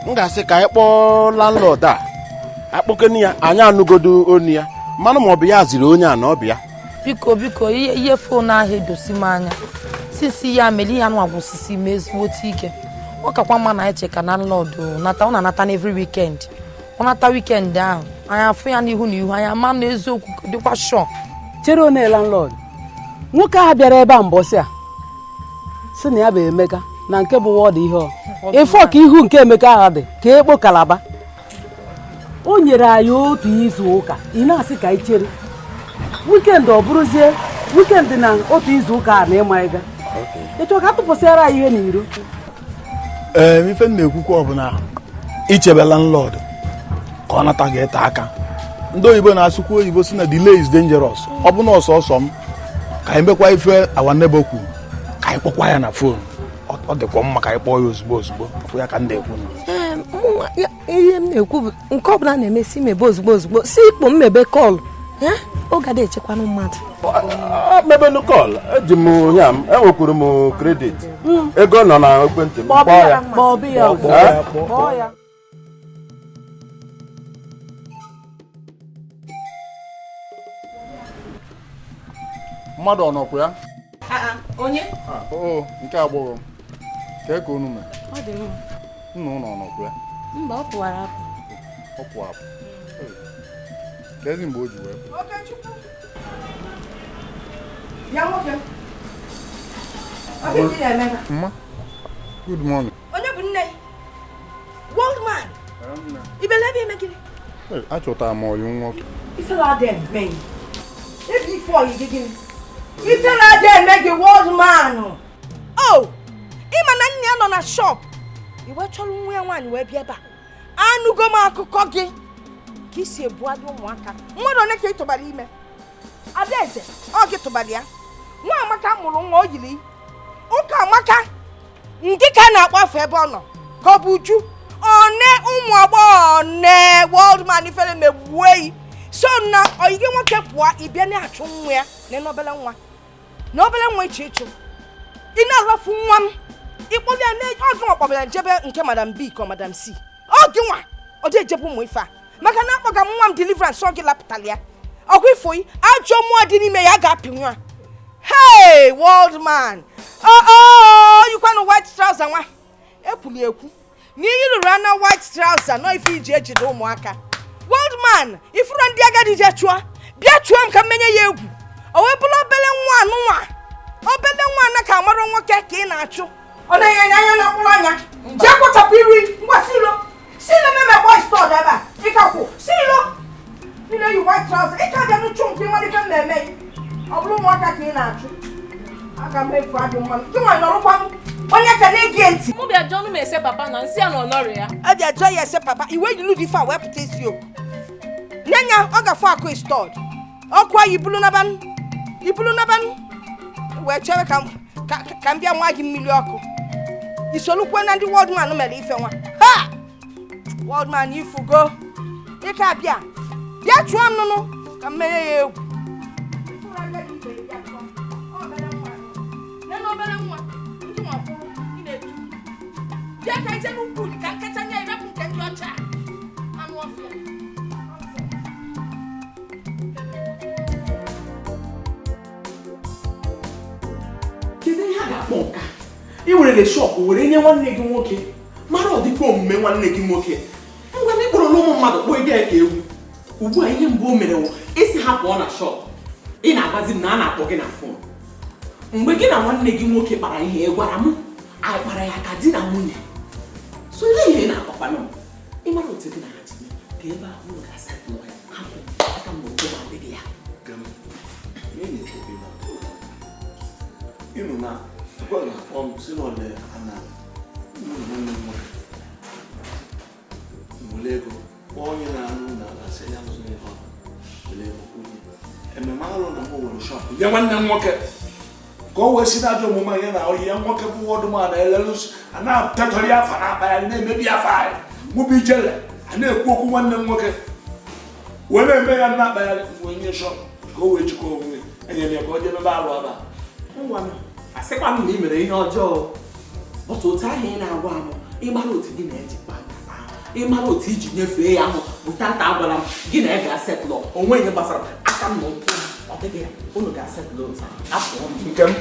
m ga-asị ka anyị kpọọ landlord a akpọkene ya anyị anụgodo onu ya mmanụ ma ọ bụ ya ziri onye a na ọ bụ ya biko biko ihe fon ahụ edosi m anya sisi ya mere ihe anụ agwụsisi m ezigbote ike ọ kakwa mma na eche ka landlord nata ọ na-anata n'every weekend ọ nata weekend ahụ anyị afụ ya n'ihu na ihu anyị ama na eziokwu dịkwa sure chere one landlord nwoke ahụ bịara ebe a mbọsị a sị na ya bụ Emeka na nke bụ wọd ihe ọ ịfọ ka ihu nke Emeka ahụ dị ka ekpo kalaba o nyere anyị otu izu ụka ị na-asị ka anyị chere wikendị ọ bụrụzie wikendị na otu izu ụka a na ịma ịga ịchọ ka atụpụsịara anyị ihe n'iro ee ife m na-ekwukwa ọ bụ na ichebe landlord ka ọ nata gị ịta aka ndị oyibo na-asụkwa oyibo si na delay is dangerous ọ bụ na ọsọsọ m ka anyị mekwa ife our neighbor kwuru ka anyị kpọkwa ya na fon ọ dịkwa mma ka anyị kpọọ ya ozugbo ozugbo ọ ya ka m na-ekwu ihe m na-ekwu bụ nke ọbụla na-emesi mebe ozugbo ozugbo si ikpo mmebe kọlụ oge ada echekwanụ mmadụ mebenu kọl eji m ya m enwekwuru m kredit ego nọ na ekwentị m kpọọ ya kpọọ ya mmadụ ọ nọkwa ya onye o nke agbọghọ kee ka unu mere ọ dị mma nna ụnụ ọ nọkwa ya mba ọ pụwara apụ ọ pụ apụ kezi mgbe o ji wee pụ Bịa nwoke m. Ọ bụ gị na-eme ebe a? Mma, good morning. Onye bụ nne gị? World man. Ibele ebe ime gịnị? Hey, achọtara m ọyị nwoke. Ifere adị eme gị. Ebe ife ọyị gị gịnị? Ifere adị eme gị world man. Oh! Ịma na nne ya nọ na shop. I wee chọrọ nwa ya nwaanyị wee bịa ebe a. Anụgo m akụkọ gị ka isi ebuadị ụmụaka. Mmadụ one ka ị tụbara ime? Adaeze, ọ gị tụbara ya. Nwa Amaka mụrụ nwa o yiri. Ụka Amaka nke ka a na-akpọ afọ ebe ọ nọ ka ọ bụ Uju. One ụmụ agbọghọ one world man ifere megbuo yi. So na oyi gị nwoke pụọ ị bịa na-achụ nwa ya na obele nwa. Na obele nwa ịchụ ịchụ. Ị na-arafu nwa m. Ịkpọrọ ya na ọ gị nwa kpọbara njebe nke Madam B ka Madam C. Ọ gị nwa ọ dị ejebe ụmụ ife a. Maka na akpọga m nwa m deliverance ọ gị lapụtara ya. Ọkwa ifo yi ajọ mmụọ dị n'ime ya ga-apị nwa. Hey, world man. Oh, oh, yikwanụ white trouser nwa. Ekwuli ekwu. N'iyi lụrụ ana white trouser nọ ife iji ejide ụmụaka. World man, ifuru ndị agadi je chụọ. Bịa chụọ m ka m menye ya egwu. O wee bụrụ obele nwa anụnwa. Obele nwa ana ka amarụ nwoke ka ị na-achụ. Ọ na-enye anya anya na mkpụrụ anya. Jee kpochapụ iri ngwa silo. Silo meme boy store ebe a. Ịkakwụ silo. Ị na-eyi white trouser. Ị ka bịa n'uchu nke ịmalite m na-eme yi. Ọ bụrụ ụmụaka ka ị na-achụ. Aga m efu adị mmanụ. Gị nwa nọrọkwa m. Onye ka na-ege ntị. Mụ bịa jụọ ọnụ m ese papa na nsị ya na ọ nọrọ ya. A bịa jụọ ya ese papa. Iwe yiri ụdị ife a wee pụta isiokwu. Nye ya ọ ga-afụ akụ istọd. Ọkụ anyị ibulu nabanụ. Ibulu nabanụ. Wee chere ka m bịa nwa gị mmiri ọkụ. Isolukwe na ndị world man mere ife nwa. Ha! World man ifugo. Ike abịa. Bịa chụọ m nụnụ ka m menye ya egwu. Bịa ka ije n'ukwu ka nkacha nye irepụ nke ndị ọcha anụ ọfịa. Kedu ihe a ga-akpọ nka? Ị werele shọpụ were nye nwanne gị nwoke mara ọdịkwa omume nwanne gị nwoke. Ngwa na ịkpọrọ ụmụ mmadụ kpọọ ego ya ka ewu. Ugbu a ihe mbụ o mere wụ isi ha pụọ na shọpụ. Ị na-agbazi m na a na-akpọ gị na fon. Mgbe gị na nwanne gị nwoke kpara ihe ị gwara m, anyị kpara ya ka di na nwunye. So ile ihe ị na-akpakwanụ m. Ị mara otu gị na ha ji ka ebe ahụ unu ga-asatọ ya hapụ aka m otu ma adịghị ya. Ịnụ na gwa na-akpọ m si n'ọle ana nwanne m nwoke were ego kpọọ onye na-alụ na ala sị ya nụzụ n'ihe ọbụla were ego kwunye ememe alụ na m were shọpụ nye nwanne m nwoke ka o wee si n'ajọ omume ya na oyi ya nwoke bụ wọdụma na elelụs a na-atatọrị afa na-akpa ya na-emebi afa anyị mụ bụ ijele a na-ekwu okwu nwanne m nwoke wee na-eme ya na-akpa ya wee nye shọpụ ka o wee jikwa onwe enyere ya ka o jee ebe alụ aba. Ngwa m asịkwa m na ị mere ihe ọjọọ bọtụ otu ahụ ị na-agwa m ịmara otu gị na-ejikwa nkata ahụ ịmara otu iji nyefee ya ahụ bụ tata agwara m gị na ya ga-asetlọ onwe ihe gbasara aka m na ụkwụ m ọ dịghị ya unu ga-asetlọ otu a apụọ m nke m.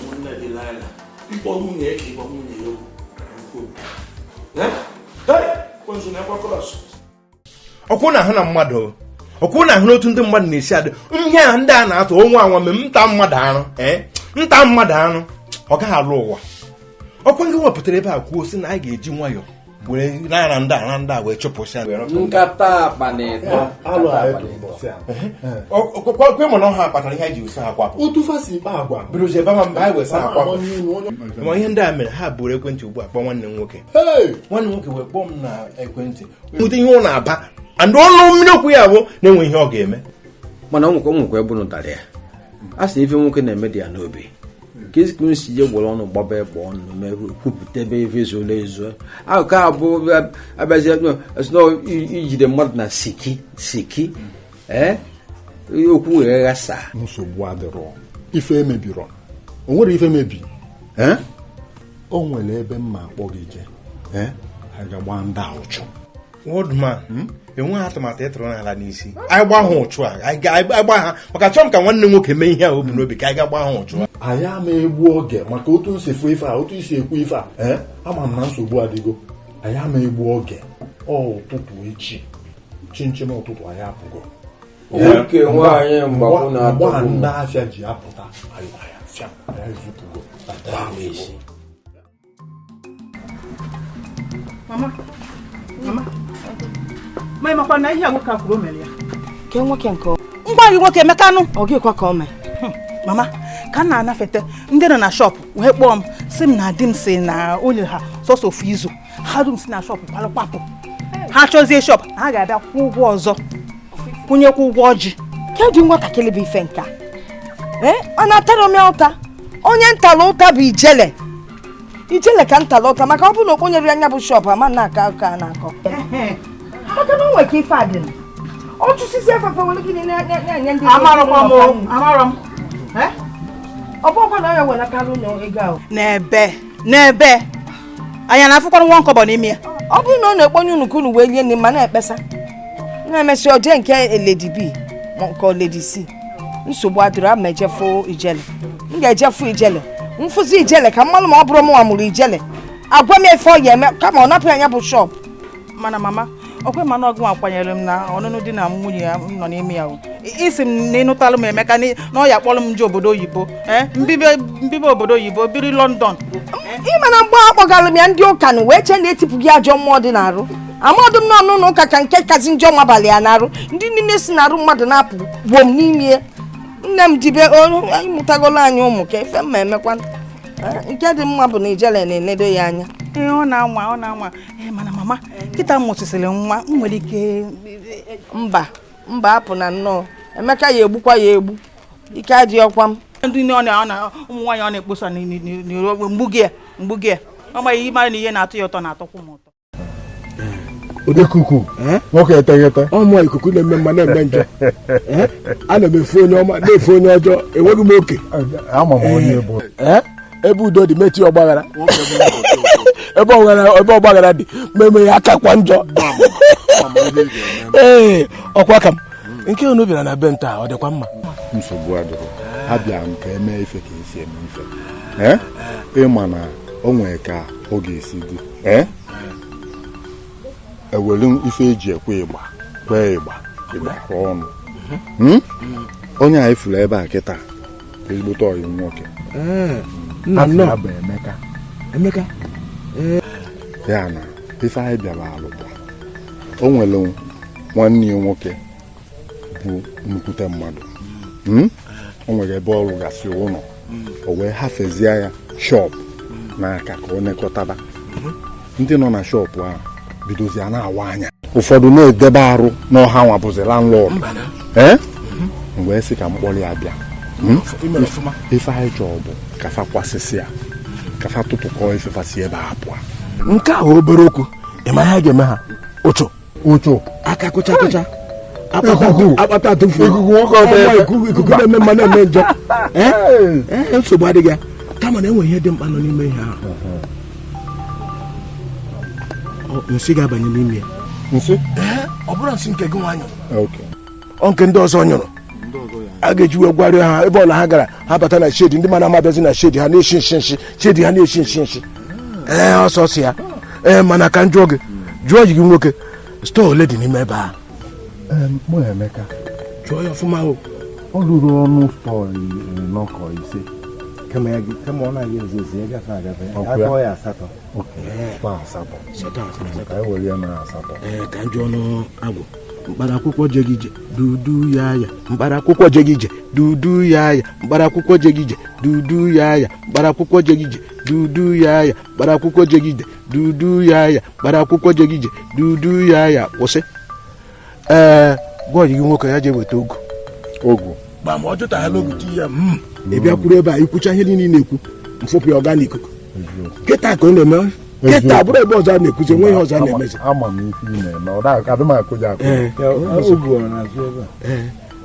Nwanne Delilah ịkpọ nwunye ka ịkpọ nwunye ya okwu. Ọkwụ na ahụ na mmadụ ọkwụ na ahụ n'otu ndị mmadụ na-esi adị ihe a ndị a na-atụ onwe anwa mee nta mmadụ arụ nta mmadụ arụ ọ gaghị alụ ụwa. Ọkwa ndị wepụtara ebe a kwuo sị na anyị ga-eji nwayọọ were nara ndị a na ndị a wee chụpụsịa nkata akpa na ịtọ. Kwe mụ na ọha kpatara ihe anyị ji wesa ha kwapụ. Otu fasi ikpe agwa bidozi ebe mba anyị wesa ha kwapụ. Ma ihe ndị a mere ha buru ekwentị ugbu a kpọọ nwanne m nwoke. Nwanne m nwoke wee kpọọ m na ekwentị nweta ihe ọ na-aba and ọnụ mmiri okwu ya bụ na-enwe ihe ọ ga-eme. Mana nwekwa ebe unu tara ya a sị ife nwoke na-eme dị ya n'obi ka ezi ka si je gwọrọ ọnụ gbaba egbe ọnụ mee kwupụta ebe ife ezuola ezu akụkọ abụ abịazie ijide mmadụ na siki siki ee okwu wee ghasa. Nsogbu adịrọ ife emebirọ o nwere ife mebi o nwere ebe mma akpọ gị jee anyị ga-agba ndị a ụchụ. Old man enweghị atụmatụ ịtụrụ n'ala n'isi anyị gba ha ụchụ a anyị gba ha maka chọọ m ka nwanne m nwoke mee ihe a o bu n'obi ka anyị ga gba ha ụchụ a. Anyị ama egbu oge maka otu nsi fụ ife a otu isi ekwu ife a ama m na nsogbu adịgo. Anyị ama egbu oge ọ ụtụtụ echi chinchin ụtụtụ anyị apụgo. Nwoke nwaanyị mgbakwu na-atọgbu m. Ndị afịa ji apụta anyị afịa anyị zụpụgo. Mama, mama, ma ịmakwa na ihe a nwoke a kwuru o mere ya. Ke nwoke nke ngwa gị nwoke Emeka nụ. Ọ gịkwa ka o mee? Mama, ka m na-anafete ndị nọ na shọpụ wee kpọọ m sị m na di m si na o nyere ha sọsọ ofu izu ha dum si na shọpụ kwalụkwapụ ha chọzie shọpụ ha ga-abịa kwụ ụgwọ ọzọ kwụnyekwa ụgwọ ọjị. Kedụ nwatakịrị bụ ife nka? Ọ na-atara m ya ụta. Onye ntala ụta bụ ijele. Ijele ka ntala ụta maka ọ bụrụ na o kponyere anya bụ shọpụ ama na-akọ akụkọ a na-akọ. Maka na o nwere ka ife a dị. Ọ chụsịsị afefe were gịnị na-enye ndị Amarọkwa m o, amarọ m. Ọ bụrụkwa na ọ ya welatara ụlọ ego ahụ. N'ebe n'ebe anyị na-afụkwanụ nwa nkọbọ n'ime ya. Ọ bụrụ na ọ na-ekponye unu ka unu wee lie nri ma na-ekpesa na-emesị oje nke Lady B ma nke Lady C nsogbu adịrọ ama ejefu ijele. M ga-ejefu ijele mfụzi ijele ka mmalụ ma ọ bụrụ mụnwa mụrụ ijele agwa m efe ọ ya eme kama ọ napụ anya bụ shọpụ. Mana mama ọkwe mana ọgụ akwanyere m na ọnụnụ di na nwunye ya m nọ n'ime ya o. Isi m na ịnụtalụ m Emeka na ọ ya kpọrọ m nje obodo oyibo mbibe obodo oyibo biri London. Ịma na mgbe akpọgara m ya ndị ụka na wee chee na etipụ gị ajọ mmụọ dị n'arụ amadụ m n'ọnụ ụka ka nke kazi njọ mabalị ya n'arụ ndị niile si n'arụ mmadụ na-apụ gwom n'ime nne m dibe ịmụtagolo anyị ụmụ ka efe mma emekwa nke dị mma bụ na ijele na-enedo ya anya. Ee, ọ na-anwa ọ na-anwa. Ee, mana mama kịta m mụsịsịrị nwa m nwere ike. Mba mba apụ na nnọọ Emeka ya egbukwa ya egbu ike adịghị ọkwa m. Ndị ọ na ụmụ nwaanyị ọ na-ekposa n'iro mgbu gị ya ọ maghị ihe na ihe na-atọ ya ụtọ na-atọkwu m ụtọ. Ikuku nwoke eteghete ọmụ ikuku na-eme mma na-eme njọ. Ana m efu onye ọma na-efu onye ọjọọ enweghị m oke. Ama m onye bụ ebe udo dị meti ọgbaghara ebe ọgbaghara dị meme ya akakwa njọ. Ee ọkwa ka m nke unu bịara na be m taa ọ dịkwa mma. Nsogbu adịrọ abịa m ka eme ife ka esi eme ife ịma na o nwee ka ọ ga-esi dị ewelu ife eji ekwe ịgba kwee ịgba ịgba ọnụ. Onye a ifuru ebe a kịta ezigbote ọyị nwoke bụ Emeka. Emeka ya na ife anyị bịara alụkwa o nwere nwanne ya nwoke bụ nnukwute mmadụ. O nwere ebe ọ rụgasị ụlọ o wee hafezie ya shọpụ n'aka ka ọ nekọtaba ndị nọ na shọpụ ahụ bidozi a na-awa anya ụfọdụ na-edebe arụ n'ọha nwa bụzi landlord. M wee sị ka mkpọrọ ya bịa. Ife anyị chọrọ bụ kafa kwasịsị ya kafa tụtụkọ ifefa si ebe a pụọ. Nke a obere okwu ị ma ihe ga-eme ha ụchụ ụchụ aka kụcha kụcha akpata atụfu ikuku na-eme mma na-eme njọ. Nsogbu adịghị ya kama na enwe ihe dị mkpa nọ n'ime ihe ahụ. Nsị ga-abanye n'ime ya. Nsị? Ọ bụrụ nsị nke gị nwa nyụrụ ọ nke ndị ọzọ nyụrụ a ga-eji wee gwarịa ha ebe ọla ha gara ha bata na shedi ndị mana amabịazi na shedi ha na-eshi nshi nshi shedi ha na-eshi nshi nshi. Ee ọsọ ọsọ ya. Ee mana ka m jụọ gị jụọ gị nwoke stọọ ole dị n'ime ebe a? Mụ Emeka jụọ ya ọfụma o. Ọ ruru ọnụ stọọ nọkọ ise kama ọ na-aga ezi ezi agafe agafe akpọ ya asatọ. Ka e were ya na asatọ. Ee ka m jụọ ọnụ agwụ mkpara akwụkwọ je gị ije dudu ya ya mkpara akwụkwọ je gị ije dudu ya ya mkpara akwụkwọ je gị ije dudu ya ya mkpara akwụkwọ je gị ije dudu ya ya mkpara akwụkwọ je gị ije dudu ya ya mkpara akwụkwọ je gị ije dudu ya ya kwụsị. Ee gwa gị nwoke ya jee weta ogu ogu ma ma ọ jụtaghala ogu ti ya ị bịakwuru ebe a ikwucha ihe niile na-ekwu mfụpụ ya ọga n'ikuku kịta ka ọ na-eme kịta bụrụ ebe ọzọ a na-ekwuzi enwe ihe ọzọ a na-emezi. Ama m ife ị na-eme ọ adị m akụja akụ.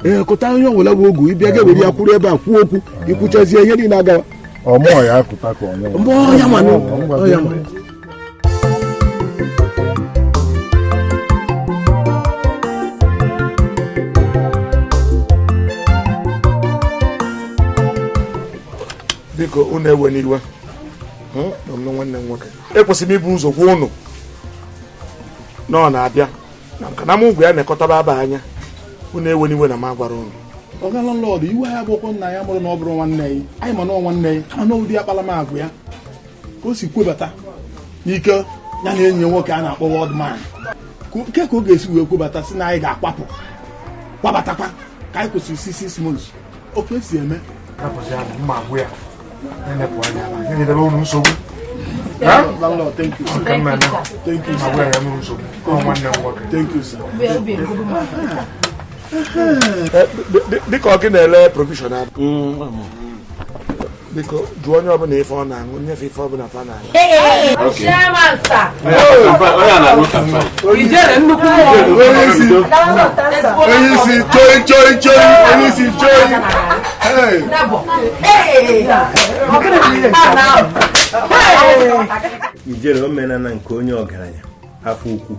Ee kụta onye ọbụla bụ ogu ịbịa ga were ya kwuru ebe a kwuo okwu ikwuchazie ihe niile agawa. Ọ mụọ ya akụta ka onye mbụ ya manụ ọ ya ma. Biko unu ewe n'iwe nwanne m nwoke ekwesịrị m ibu ụzọ gwa unu na ọ na-abịa na nka na m ugwu ya na-ekọtaba aba anya Unu ewena iwe na m agwara unu. Ọga landlord, iwe ya bụkwa nna ya mụrụ na ọ bụrụ nwanne ya. Anyị ma na ọ nwanne ya, kama na ụdị akpalamagwa ya ka o si kwebata n'ike ya na enyi ya nwoke a na-akpọ ward man, ke ka ọ ga-esi wee kwebata si na anyị ga-akwapụ kwabatakwa ka anyị kwụsịrị si 6 months, oke esi eme. Rapụzi ya, mma agwụ ya na-enepụ anya na gịnị debe unu nsogbu. Landlord, thank you, sir. Thank you, sir. Agwụ ya ya nwere nsogbu. Ọ nwanne m nwoke. Thank you, sir. Dịka ọ gị na-ele provision ahụ, biko jụọ onye ọbụla ife ọ na-aṅụ, nyefe ife ọbụla fa na-aṅụ. Chairman, sir. Ijere nnukwu mmụọ. Onye isi, onye isi, choi choi choi, onye isi choi. Hey. Hey! Ijere, o meela na nke onye ọgaranya afọ ukwu,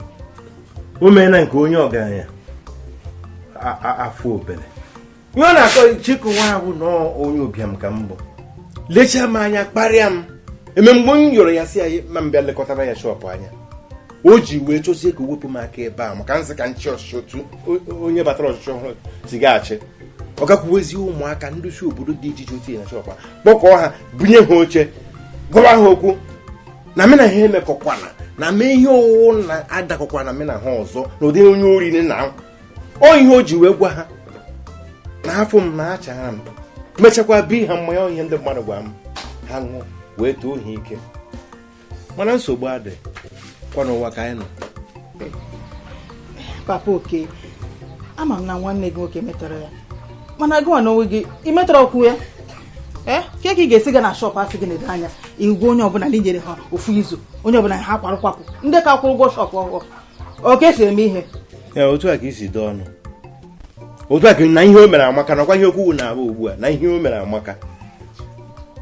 o meela nke onye ọgaranya afọ obere. Ihe ọ na-akọ chịkụ nwa bụ na onye ụbịam ka m bụ, lechaa m anya, kparịa m, eme mgbe m yọrọ ya si ya ma m bịa lekọtara ya shop anya, o ji wee chọzie ka o wepụ m aka ebe a, maka nsị ka nchi ọchịchị otu onye batara ọchịchị ọhụrụ si gaghachi. Ọ gakwuwezi ụmụaka ndị si obodo dị iche iche otinye na shop a, kpọkọọ ha, bunye ha oche, gwawa ha okwu na mena ha emekọkwana na mee ihe ọwụwụ na adakọkwana na mena ha ọzọ na ụdị onye ori na ọ ihe o ji wee gwa ha na afọ m na achara m, mechakwa bi ha mmanya. Ihe ndị mmadụ gwa m ha ṅụọ wee too ha ike, mana nsogbu adị kwa n'ụwa ka anyị nọ. Papa Oke, ama m na nwanne gị nwoke metọrọ ya, mana gị nwa n'onwe gị ị metọrọ okwu ya. Ee, ke ka ị ga-esi ga na shop asị gị na-ede anya igwe onye ọbụla na inyere ha ofu izu, onye ọbụla ha kwarụ kwapụ, ndị ka kwụrụ ụgwọ shop ọhụrụ, ọ ka esi eme ihe? Ya otu a ka isi doo ọnụ, otu a ka na ihe o mere amaka, nakwa ihe okwu na-abụ ugbu a na ihe o mere amaka.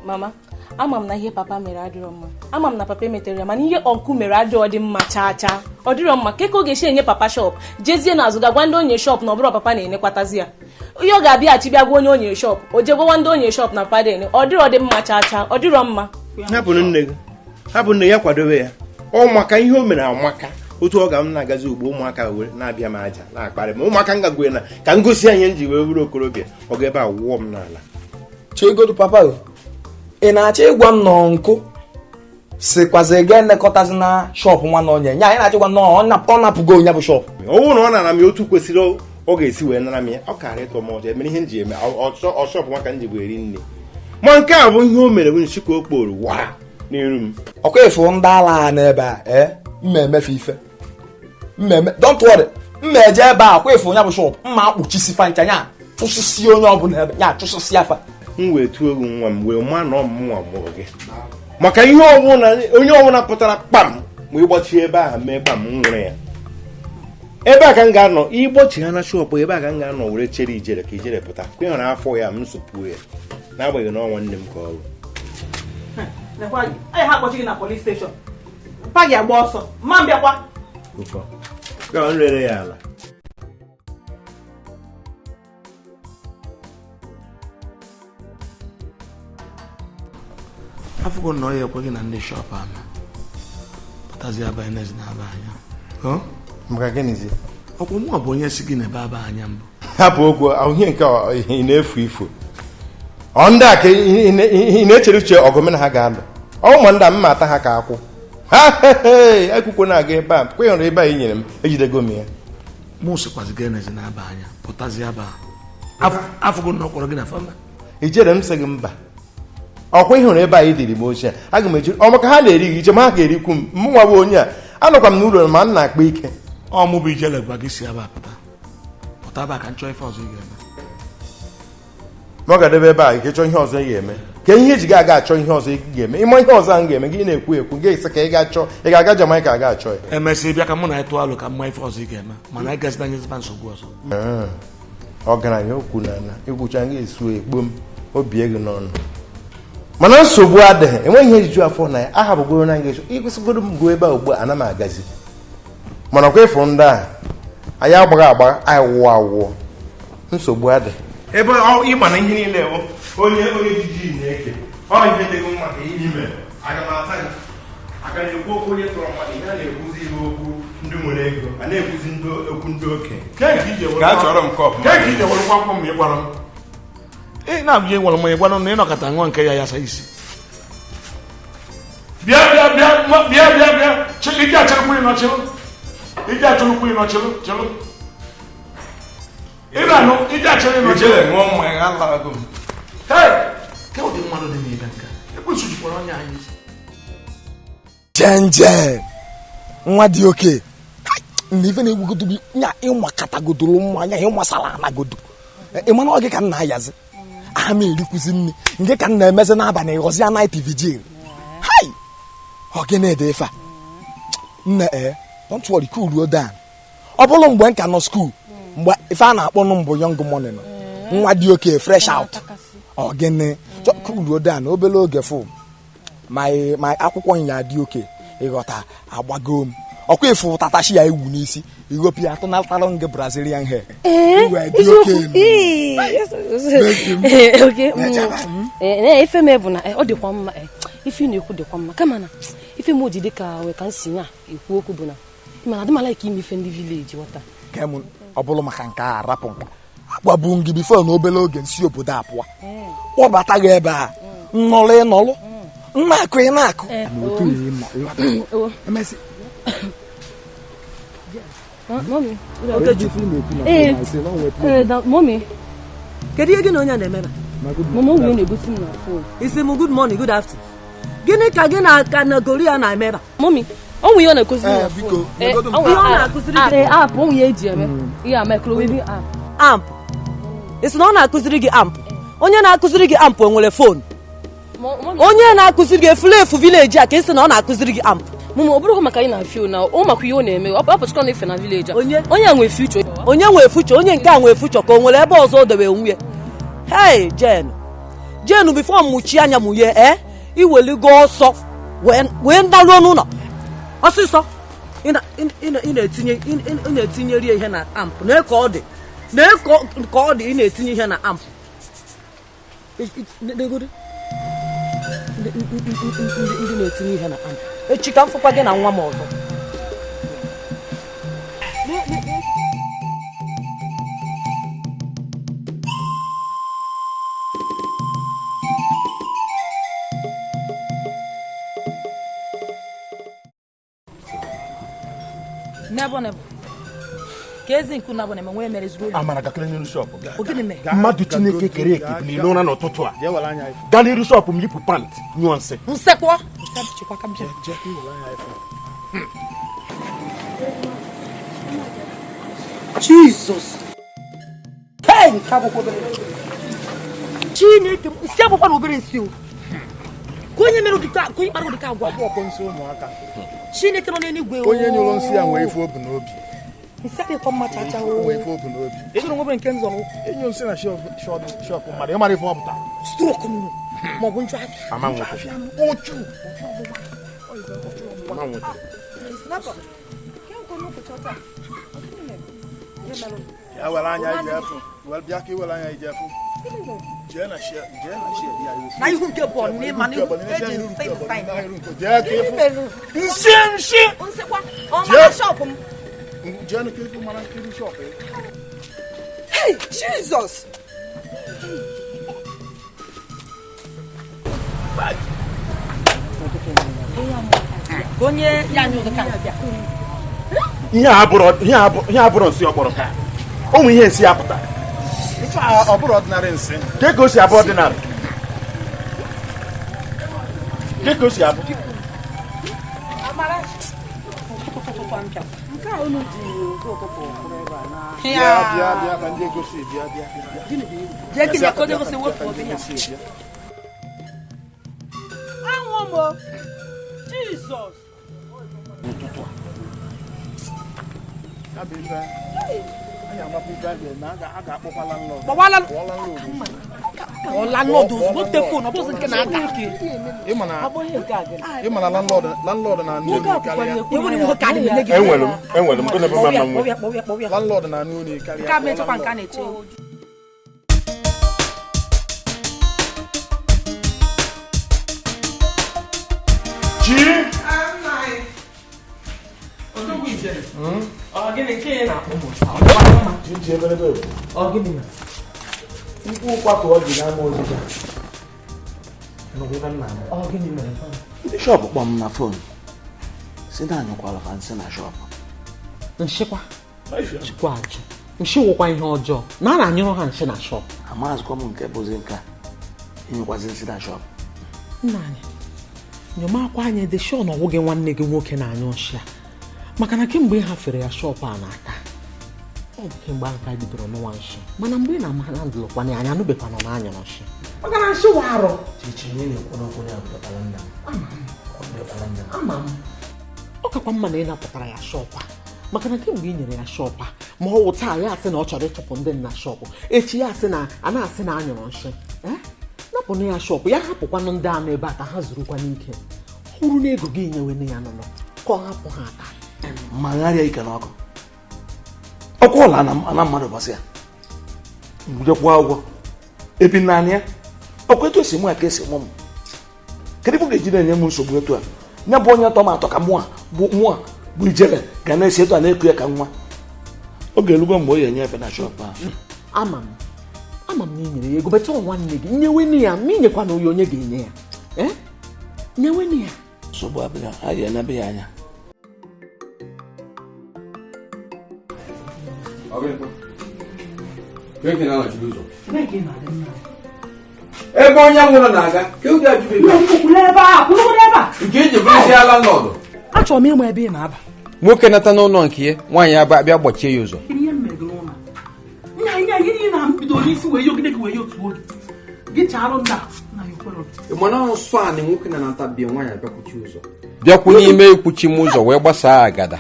Mama, ama m na ihe papa mere adịrọ mma. Ama m na papa emetere ya, mana ihe uncle mere adịrọ dị mma chaa chaa. Ọ dịrọ mma. Ke ka ọ ga-esi enye papa shop, jezie n'azụ ga gwa ndị onye shop na ọ bụrụ papa na-enekwatazi ya? Ihe ọ ga-abịaghachi bịa gwa onye onye shop, o jee gwawa ndị onye shop na papa dị ọ dịrọ dị mma chaa chaa. Ọ dịrọ mma. Hapụ nne gị, hapụ nne ya, kwadobe ya. Ọ maka ihe o mere amaka. Otu ọ ga m na-agazi ugbo, ụmụaka were na-abịa m aja na-akparị m. Ụmụaka m gagwe na ka m gosi anyị m ji wee bụrụ okorobịa, ọ ga ebe a wụọ m n'ala. Chegodu, papa o, ị na-achọ ịgwa m na nkụ sikwazi ga elekọtazi na shop nwa na onye nya anyị na-achọ ịgwa m na ọ napụgo onye bụ shop? Ọ bụrụ na ọ nara m ya otu kwesịrị ọ ga-esi wee nara m ya, ọ kara ịtọ m ọjọọ. Emere ihe m ji eme ọshop nwa ka m ji wee eri nne, ma nke a bụ ihe o mere bụ nshi ka o kporo waa n'iru m. Ọkwa efu ndị ala a n'ebe a, ee, mma emefe ife mmemme. Don't worry, mma eje ebe a kwa efu onye bụ shop, mma akpụchisi fa ncha nya, chụsịsị onye ọbụla ebe nya, chụsịsị afa. M wee tụọ egwu nwa m wee maa na ọ mụnwa mụrụ gị, maka ihe ọbụla onye ọbụla pụtara kpam ma ịgbachi ebe ahụ mee kpam m nwụrụ ya. Ebe a ka m ga-anọ ịgbochi ha na shop, ebe a ka m ga-anọ were chere Ijere ka Ijere pụta ka ị hụrụ afọ ya m sopuo ya, n'agbanyeghị na ọ nwanne m ka ọ bụ. Lekwa gị, anyị ha akpọchi gị na police station, mpa gị agba ọsọ mma m bịakwa. Ụkọ ka m rere ya ala. Afụgo na ọ ya ekweghị na ndị shop ama pụtazi abanye n'ezi na-aba anya. Maka gịnịzi? Ọkwa mụ bụ onye si gị na ebe aba anya mbụ. Hapụ okwu ahụ, ihe nke a, ị na-efu ifo ọ ndị a ka ị na-echere uche ọgụ na ha ga-alụ ọ ụmụ ndị a mma ata ha ka akwụ ha. Ekwukwo na-aga ebe a kwa ịhụrụ ebe a i nyere m, ejidego m ya. Mụ sịkwazi gị n'ezi na-aba anya pụtazi aba. Afụgo na ọ kpọrọ gị na fama. Ijere, m sị gị mba. Ọkwa ịhụrụ ebe a i diri m ochie a, aga m eji ọ maka ha na-eri gị iche ma ha ga-erikwu m. Mụnwa bụ onye a anọkwa m n'ụlọ ma m na-akpa ike. Ọ mụ bụ Ijele gwa gị si ebe a pụta, pụta ebe a ka m chọọ ife ọzọ ị ga-eme. Ma ọ ga-adebe ebe a ike chọọ ihe ọzọ ị ga-eme, ka ihe eji ga-aga achọ ihe ọzọ ị ga-eme. Ịma ihe ọzọ ahụ ga-eme gị na-ekwu ekwu gị sị ka ị ga-achọ, ị ga-aga Jamaica aga achọ ya. Emesịa bịa ka mụ na ya tụọ alụ ka mma ife ọzọ ị ga-eme, mana anyị gazina nyezikwa nsogbu ọzọ. Ọgaranya okwu na ala igwucha gị esu ekpo m obi gị n'ọnụ, mana nsogbu adịghị, enweghị ihe ejiju afọ na ya. Ahapụgoro na nga ịkwụsịgoro m gụọ ebe a ugbu a, ana m agazi, mana ọkwa ịfụ ndị a anyị agbaghị agba, anyị wụọ awụọ, nsogbu adịghị. Ebe ịma na ihe niile bụ onye onye jiji na-eke ọ ihe dịghị mma ka ime, aga m ata gị aka na-ekwu okwu onye tọrọ mmadụ ihe a na-ekwuzi ihe okwu. Ndị nwere ego a na-ekwuzi ndị okwu ndị okenye. Kee ka ije were Gaa chọrọ m kọpụ. Kee ka ije were nkwamkwam ma ị gwara m? Ị na-abụghị nwere mmanya gwara m na ịnọkọta nwa nke ya yasa isi. Bịa bịa bịa nwa bịa bịa bịa ije achịrịkwa ịnọchịrụ. Ije achịrịkwa ịnọchịrụ chịrụ. Ị na-anụ ije achịrị ịnọchịrụ. Ijele ṅụọ mmanya alago m. Hey! Ke ụdị mmadụ dị n'ebe nka. Ekwensu jikwara ọnya anyị isi. Jenje nwa dị oke na ife na-egwugodo gị nya ịmakatagodoro mmanya ịmasara anagodo ịmana ọ gị ka m na-ayazi aha m erikwuzi nri nke ka m na-emezi n'abalị ghọzi night vigil. Hai, ọ gị na-ede ife a nne ee, don't worry, cool down. Ọ bụrụ mgbe m ka nọ skuul, mgbe ife a na-akpọ nụ mbụ young money nọ nwa dị oke fresh out, ọ gịnị cool down obere oge fụ my akwụkwọ nya dị oke ịghọta agbago m ọkwa efu tatashi ya ewu n'isi ighopia atụnatara nge Brazilian hair. Ife m bụ na ọ dịkwa mma, ife ị na-ekwu dịkwa mma, kama na ife m ji dịka wee ka m si nya ekwu okwu bụ na mana adị m like ime ife ndị vileji ghọta. Kem ọ bụrụ maka nke a rapụ nka agbagbu gị bifo na obere oge nsi obodo a pụọ kpọbata gị ebe a nnọlụ ịnọlụ nna-akụ ị na-akụ. Mommy. Kedu ihe gị na onye na-eme? Mama, onye na-egosi m na phone. Isi m good morning, good afternoon. Gịnị ka gị na ka na Goria na-eme ebe a? Mommy, o nwere ihe ọ na-akụziri m na phone. Ihe ọ na-akụziri gị? App, o nwere ihe eji eme. Ihe a microwave app. Amp. Isi na ọ na-akụziri gị amp. Onye na-akụziri gị amp o nwere phone? Onye na-akụziri gị efulefu vileji a ka isi na ọ na-akụziri gị amp. Mama, ọ bụrụkwa maka anyị na-afio na ọ makwa ihe ọ na-eme, ọ pụtụkwa na efe na vileji a. Onye a nwee future. Onye nwee future, onye nke a nwee future ka o nwere ebe ọzọ o debe onwe ya. Hey, Jen. Jen before mụchi anya mụnye iweligo ọsọ wee ndaruo n'ụlọ. Ọsịsọ ị na-etinyeri ihe na amp. Na ka ọ dị. Na ka ọ dị ị na-etinye ihe na amp. Ndị na-etinye ihe na amp. Echi ka m fụkwa gị na nwa m ọzọ. Mmadụ Chineke kere eke bụ n'ile ụra n'ụtụtụ a gaa n'iru shọpụ m yipụ pant nyụọ nsị. Jizọs. Hey, Chineke nsị abụkwa na obere nsị o. Ka onye mere ụdịka ka onye kpara ụdịka agwa. Chineke nọ n'eluigwe o. Onye nyụrụ nsị ya nwee ife obu n'obi. Nsị adịkwa mma chacha o. Nwee ife obu n'obi. Ịzụrụ nwa obere nke nzọ n'ụkwụ. Enyo nsị na shọpụ mmadụ ịmara ife ọ pụtara. Stroke nụrụ ma ọ bụ njọ afịa. Ama nwoke. Ochu. Ama nwoke. Ya were anya ije efu. Were bịa ka i were anya ije efu. Jee na shie ya. Na ihu nke bọọlụ na ịma na ihu eji nsị Jee ka efu. Nsị nsị. Nsịkwa ọ mara shọpụ m. Jee na ka efu mara nkiri shọpụ ya. Hey, Jesus! Onye ya anyụ ụdị ka nsị a. Ihe abụrụ nsị ọ kpọrọ ka ụmụ ihe nsị ya pụta. Ife a ọ bụrụ ọdịnarị nsị. Ke ka o si abụ ọdịnarị? Ke ka o si abụ? Nke a unu ji ụtụtụ kwụrụ ebe a na Bịa bịa bịa ka ndị egosi bịa bịa bịa. Jee kiri ka onye gosi wepụ obi ya. Anwụ m o. Jizọs. Ụtụtụ a. Ya bụ ife. Anyị amakwa ife a ga-eme, a ga-akpọkwa landlord. Kpọwa Kpọọ landlord ozugbo te fon, ọ bụzi nke na-aga. Ịma na landlord na-anụ olu karịa. Enwere m gịnị bụ mma nwe. Landlord na-anụ olu karịa. Nke a mechakwa nke a na-eche. Chi. Mkpu kwatụ ọjị n'ama oziga. Ndị shọpụ kpọm na fon si na anyụkwala fa nsị na shọpụ. Nshịkwa chukwu ajụ nshị wụkwa ihe ọjọọ na a na-anyụrụ ha nshị na shọpụ. Amaghịzikwa m nke bụzi nke a ịnyụkwazi nsị na shọpụ. Nna anyị, nyomakwa anyị dị shọ na ọwụ gị nwanne gị nwoke na-anyụ nshị a, maka na kemgbe ị hafere ya shọpụ a n'aka, ọ bụ kemgbe ahụ ka bidoro n'ụwa nshị. Mana mgbe ị na-ama na ndụlụkwana anyị anụbekwana na anyụrụ nshị, maka na nshị wa arụ. Ama m ọ kakwa mma na ị napụtara ya shọpụ a, maka na kemgbe ị nyere ya shọpụ a, ma ọ wụ taa ya asị na ọ chọrọ ịchụpụ ndị nna shọpụ, echi ya asị na a na-asị na anyụrụ nshị. Napụnụ ya shọpụ ya, hapụkwanụ ndị anụ ebe a ka ha zurukwa n'ike. Ọ bụrụ na ego gị nyewene ya nụnụ ka ọ hapụ ha aka. Ma gharịa ike n'ọkụ ọkụ ụlọ ana mmadụ gbasị ya mjekwa ụgwọ ebi naanị ya ọkụ etu esi mụ ya ka esi mụ m. Kedu ibu ga-eji na-enye m nsogbu etu a? Nye bụ onye tọ m atọ ka mụa bụ mụa bụ ijele ga na-esi etu a na-eku ya ka nwa. Oge elugo mgbe o ya enye efe na shọpụ ahụ. Ama m na i nyere ya ego, beta nwanne gị nyewenu ya, ma inyekwa na onye ga-enye ya. Nyewenu ya. Nsogbu abịa a ga-enebe ya anya. Ebe onye nwụrụ na-aga nke iji bụrụzie landlord. Achọrọ m ịma ebe ị na-aba. Nwoke nata n'ụlọ nke ya, nwaanyị abịa gbachie ya ụzọ. Mana nsọ a na nwoke na-anata bịa nwaanyị abịakwuchi ụzọ, bịakwu n'ime ikwuchi m ụzọ wee gbasaa agada.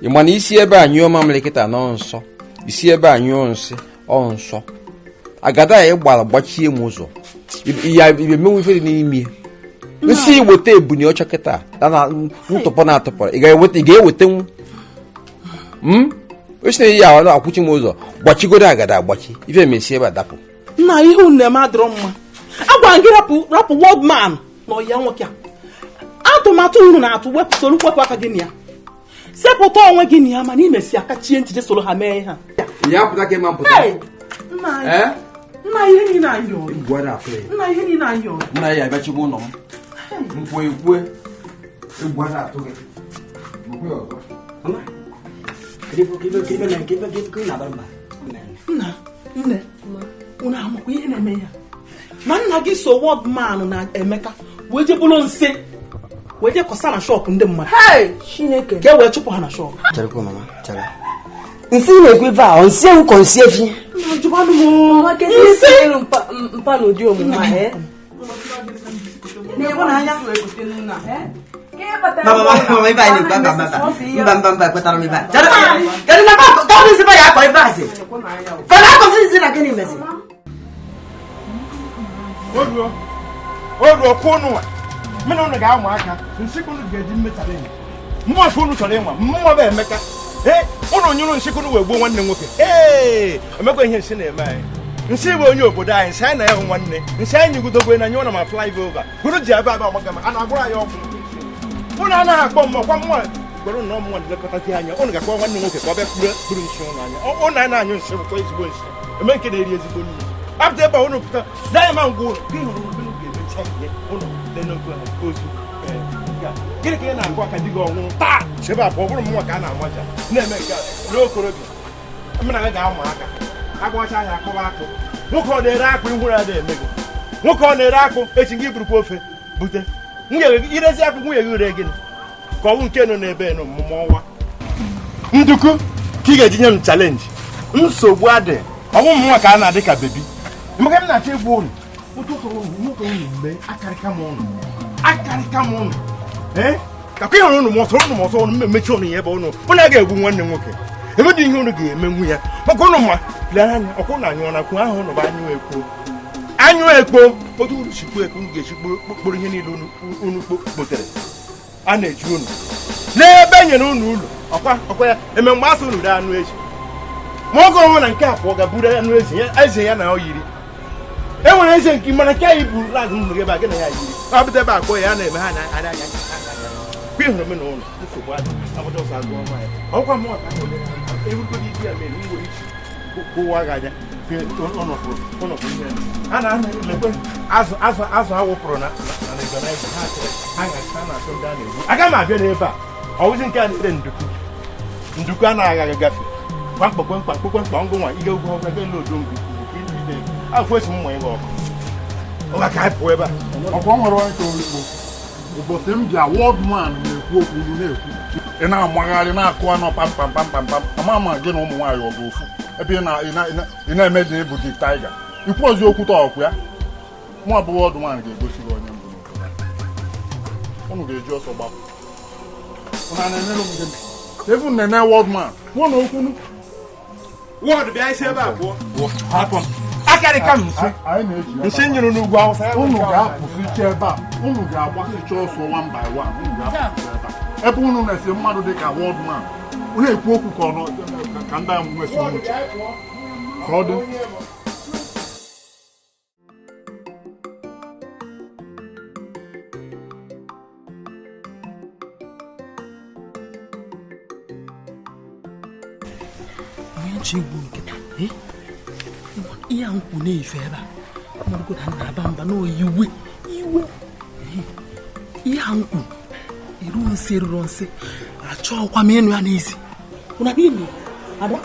Ị ma na isi ebe a nyụọ mamịrị kịta nọ nsọ, isi ebe a nyụọ nsị ọ nsọ. Agada ya gbara gbachie m ụzọ, ya emenwe ife dị n'ime nsị iweta ebuni ọcha kịta na ntụpọ na-atụpọrọ. Ị ga-ewetanwu m osi na ya akwụchi m ụzọ, gbachigodo agada agbachi ife emesi ebe a dapụ. Nna, ihe unu na-eme adịrọ mma. Agwara m gị rapụ world man na ọya nwoke a. Atụmatụ unu na-atụ wepụ soro wepụ aka gị na ya, sepụta onwe gị na ya, mana imesi aka chie ntị je soro ha mee ha. Ya pụta ka ịma mpụta. Nna, ihe niile anyị ọrụ. Nna, ihe niile anyị ọrụ. Nna ya abịachigbo ụlọ m. Nkwụ ekwe. Egwu ada atụ gị. Nkwe ọzọ. Nna, nne, unu amakwa ihe na-eme ya. Na nna gị so world man na Emeka wee je bụrụ nsị wee je kọsa na shọpụ ndị mmadụ. Chineke. Ka e wee chụpụ ha na shọpụ. Cherekwa mama, chere. Nsị na-ekwu ife a, nsị ewu ka nsị efi. Nsị! Mpa na ụdị omume a, Mama, ife anyị na-ekwu, mba, mba, mba, ekwetara m ife a. Chere, kedu na ka ọ bụ ya akọ ife a sị? Fana akọzi nsị na gịnị mezi? Oruo kwuo nụnwa. Mụ na unu ga-amụ aka, nsị ka unu ga-eji mmechara enyi. Mmụọ ka unu chọrọ ịnwa, mmụọ bụ Emeka. Ee, unu nyụrụ nsị ka unu wee gbuo nwanne nwoke. Ee, emekwa ihe nsị na-eme anyị. Nsị bụ onye obodo anyị, nsị anyị na ya hụ nwanne. Nsị anyị nyugidogwe na nyụọ na ma fly over. Unu ji ebe aba amaga ma a na-agwara anyị ọgwụ. Unu anaghị akpọ mmụọ kwa mmụọ gwara unu na mmụọ na-elekọtazi anya. Unu ga-akpọ nwanne nwoke ka ọ bịa kpuru nsị ụnụ anya. Unu anaghị anyụ nsị bụkwa ezigbo nsị. Eme nke na-eri ezigbo nri. Apụta ebe a unu pụta, daa ma ngwa ụlọ. Gịnị hụrụ unu ga-emecha ihe unu n'oge ozu. Gịnị ka ị na-agụ aka di gị ọnwụrụ taa? Chebe abụọ bụrụ mmụọ ka a na-amaja na-eme nke a n'okorobịa. Mụ na gị ga-ama aka agbacha anya akụba akụ. Nwoke ọ na-ere akụ ihu ya na-eme gị. Nwoke ọ na-ere akụ echi gị burukwa ofe bute. Nwunye gị irezi akụ nwunye gị ree gịnị? Ka ọ bụ nke nọ n'ebe nọ mmụọ ọnwa. Nduku ka ị ga-eji nye m chalenji. Nsogbu adị ọnwụ m nwa ka a na-adị ka bebi. Maka m na-achọ ịgwa ụnụ ụtụtụ ụnụ nwoke ụnụ mee akarịka m ụnụ. Akarịka m ụnụ. Ee? Ka kwa ịhụrụ ụnụ ma ọsọ ụnụ ma ọsọ ụnụ mmechi ụnụ ya ebe ụnụ. Ụnụ agaghị egbu nwanne nwoke. Ebe dị ihe ụnụ ga-emenwu ya. Maka ụnụ ma lee anya ọkụ ụnụ anyụọ na kwuo ahụ ụnụ bụ anyụ ekpo. Anyụ ekpo otu unu sikwu ekpo unu ga-esi kporo ihe niile unu kpotere. A na-eji unu. N'ebe e nyere unu ụlọ ọkwa ọkwa ya eme mgbe asụ unu ree anụ ezi. Ma oge ọnwụ na nke a pụọ ga-buru anụ ezi ya eze ya na ọ yiri. E nwere eze nke mana nke anyị buru lag unu ebe a gị na ya yiri. Ọ bụta ebe a kpọọ ya a na-eme ha na anya. Kwa ịhụrụ m n'ụlọ nsogbu adị agbata ọsọ agụọ nwaanyị ọkwa m ọta ewugodo ibi ya mere nwere ichi kwụwa gị anya a na-elekwe azụ azụ azụ awụpụrụ na na ha na-achọ ndị a na-egbu aga m abịa n'ebe a ọwụzi nke a na-ere nduku nduku a na-aghaghị gafe kwamkpa kwamkpa ngụ nwa ige ugwu ọgwa ebe odo ngụ afọ esi mma ịgba ọkụ ọ ga ka anyị pụọ ebe a ọkwa nwere onye chọrọ ikpo ụbọchị m bịa wọd man na-ekwu okwu na-ekwu ị na-amagharị na-akụ anọ pam pam pam pam pam ama ama gị na ụmụ nwaanyị ọ bụ ofu ebe ị na-eme dị ịbụ dị taiga ikwu ozi okwu ta ọkụ ya mụ abụ wọd man ga-egosi gị onye mbụ unu ga-eji ọsọ gbapụ unu na-enere m gịnị efu nene wọd man kwuo na okwu wọd bịa isi ebe a pụọ hapụ m akarịka m nsi nsi nyụrụ n'ugwu Awụsa unu ga-apụsịcha ebe a unu ga-agbasịcha ọsọ one by one unu ga-apụsị ebe a ebe unu na-esi mmadụ dị ka wọd man unu ekwu okwu ka ọnụ ka ndị ahụ nwesị uche ka ọ dị. Ihe a nkwụ na-efe ebe a mmadụ na na-aba mba n'oyiwe iwe ihe a nkwụ eruo nsị eruro nsị achọghịkwa m ịnụ ya n'ezi ụna n'ihi ada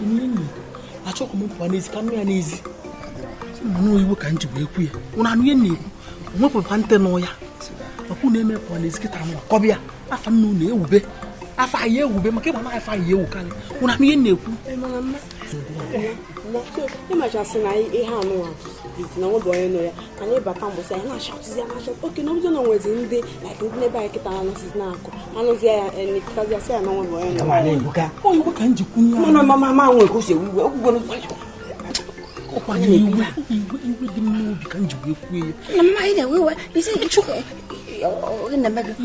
n'ihi achọghịkwa m pụọ n'ezi ka nụ ya n'ezi mana oyiwe ka m ji wee kwu ya ụna anụ ihe na-ekwu onwepụkwa ntị nụ ya ọkwụ na-eme pụọ n'ezi kịta nụ kọbịa afa nna unu ewube afa anyị ewube maka ịgba na afa anyị ewukarị ụna anụ ihe na-ekwu. Ịmachasị na ihe anụnwa na nwebụ onye nọ ya anyị bata mbọsị anyị na-achatụzi anachatụ oke na ọbụzọ na nwezi ndị like ndị n'ebe anyị kịta anụsizi na-akụ anụzi ya elekọtazi asị ya na nwebụ onye nọ ya oyiwe ka m ji kwunye mana mama ma nwe ka o si ewu iwe okwugoro ọkwanye iwe iwe dị m n'obi ka m ji wee kwuo ya na mma anyị na-ewe iwe isi ihe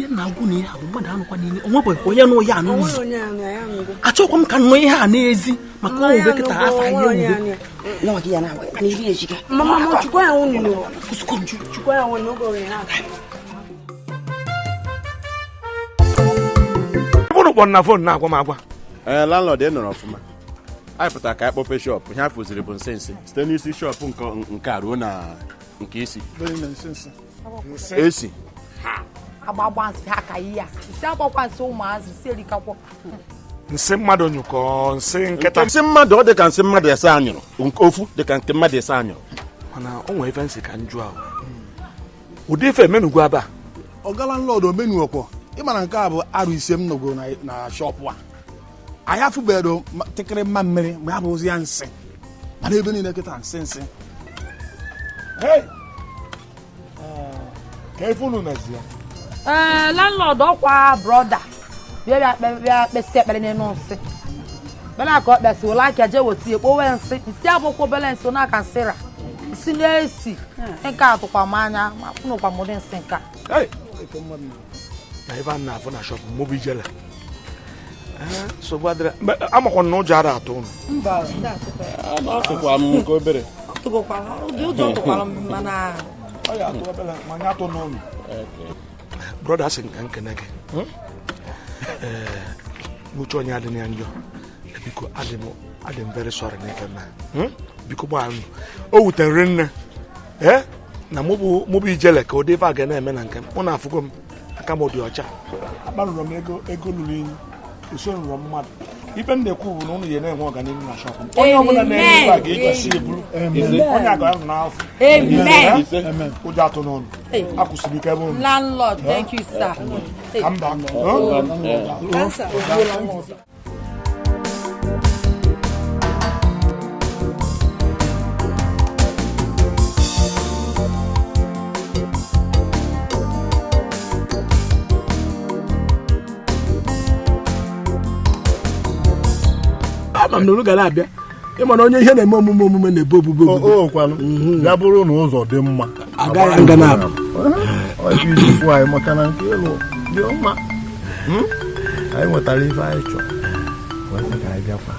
na-agwụ na ihe a bụ mmadụ anụkwa niile onwebụghị onye nụ ya anụ ụzọ achọkwa m ka nụ ihe a n'ezi maka owube kịta afọ anyị ewube ebe kpọrọ na fon na-agwa m agwa. Ee, landlord ị nọrọ ọfụma. Anyị pụtara ka anyị kpọpe shọpụ ihe afụziri bụ nsị nsị site n'isi shọpụ nke a ruo na nke isi esi agbagba nsị ha ka ihe a nsị agbakwa nsị ụmụazị nsị erikakwọ nsị mmadụ nyụkọ nsị nkịta nsị mmadụ ọ dị ka nsị mmadụ ese anyụrụ nke ofu dị ka nke mmadụ ese anyụrụ mana o nwere ife nsị ka njụ ahụ ụdị ife emenugwu aba ọga landlord omenuokwo ịmara nke a bụ arụ ise m nọgoro na shọpụ a anyị afụbeghị tịkịrị mma mmiri mgbe ya bụ ozi ya nsị mana ebe niile kịta nsị nsị ka ife unu mezi ya. Ee, landlord ọkwa brọda bịa bịa kpesị ekpere n'elu nsị bena ka ọ kpesị ụlọ aka jee weta ekpowe nsị nsị abụkwa obere nsị n'aka nsị ra nsị na-esi nke a tụkwa m anya ma fụnụkwa m ụdị nsị nke a na ebe a na-afụ na shọpụ mmobu ijele nsogbu adịrị amakwa na ụjọ ara atụ unu. Atụkwa m nke obere ọ ya atụ obere ma anyị atụ n'ụlọ. Brọda sị nka nkene gị n'uche onye adịghị ya njọ biko adị m very sorry n'ife na biko gbaa o wutere nne na mụ bụ ijele ka ụdị ife a ga na-eme na nke m mụ na-afụgo m aka m dị ọcha akparụrụ m ego lụrụ inyi usoro mmadụ ife m na-ekwu bụ na ụnụ ya na-enwe ọganihu na shọpụ onye ọbụla na-enye ife a ga-eji eburu onye aga ahụ n'afọ ụjọ atụ n'ọnụ akwụsịrị ike ebe ụnụ. Landlord, thank you, sir. Ka m baa. Ama m na unu gara abịa ịma na onye ihe na-eme omume omume na-ebe obubo obubo ya bụrụ na ụzọ dị mma agaghị nga na-abụ anyị maka na nke ịlụ dị mma anyị nwetara ife anyị chọrọ ka anyị bịakwa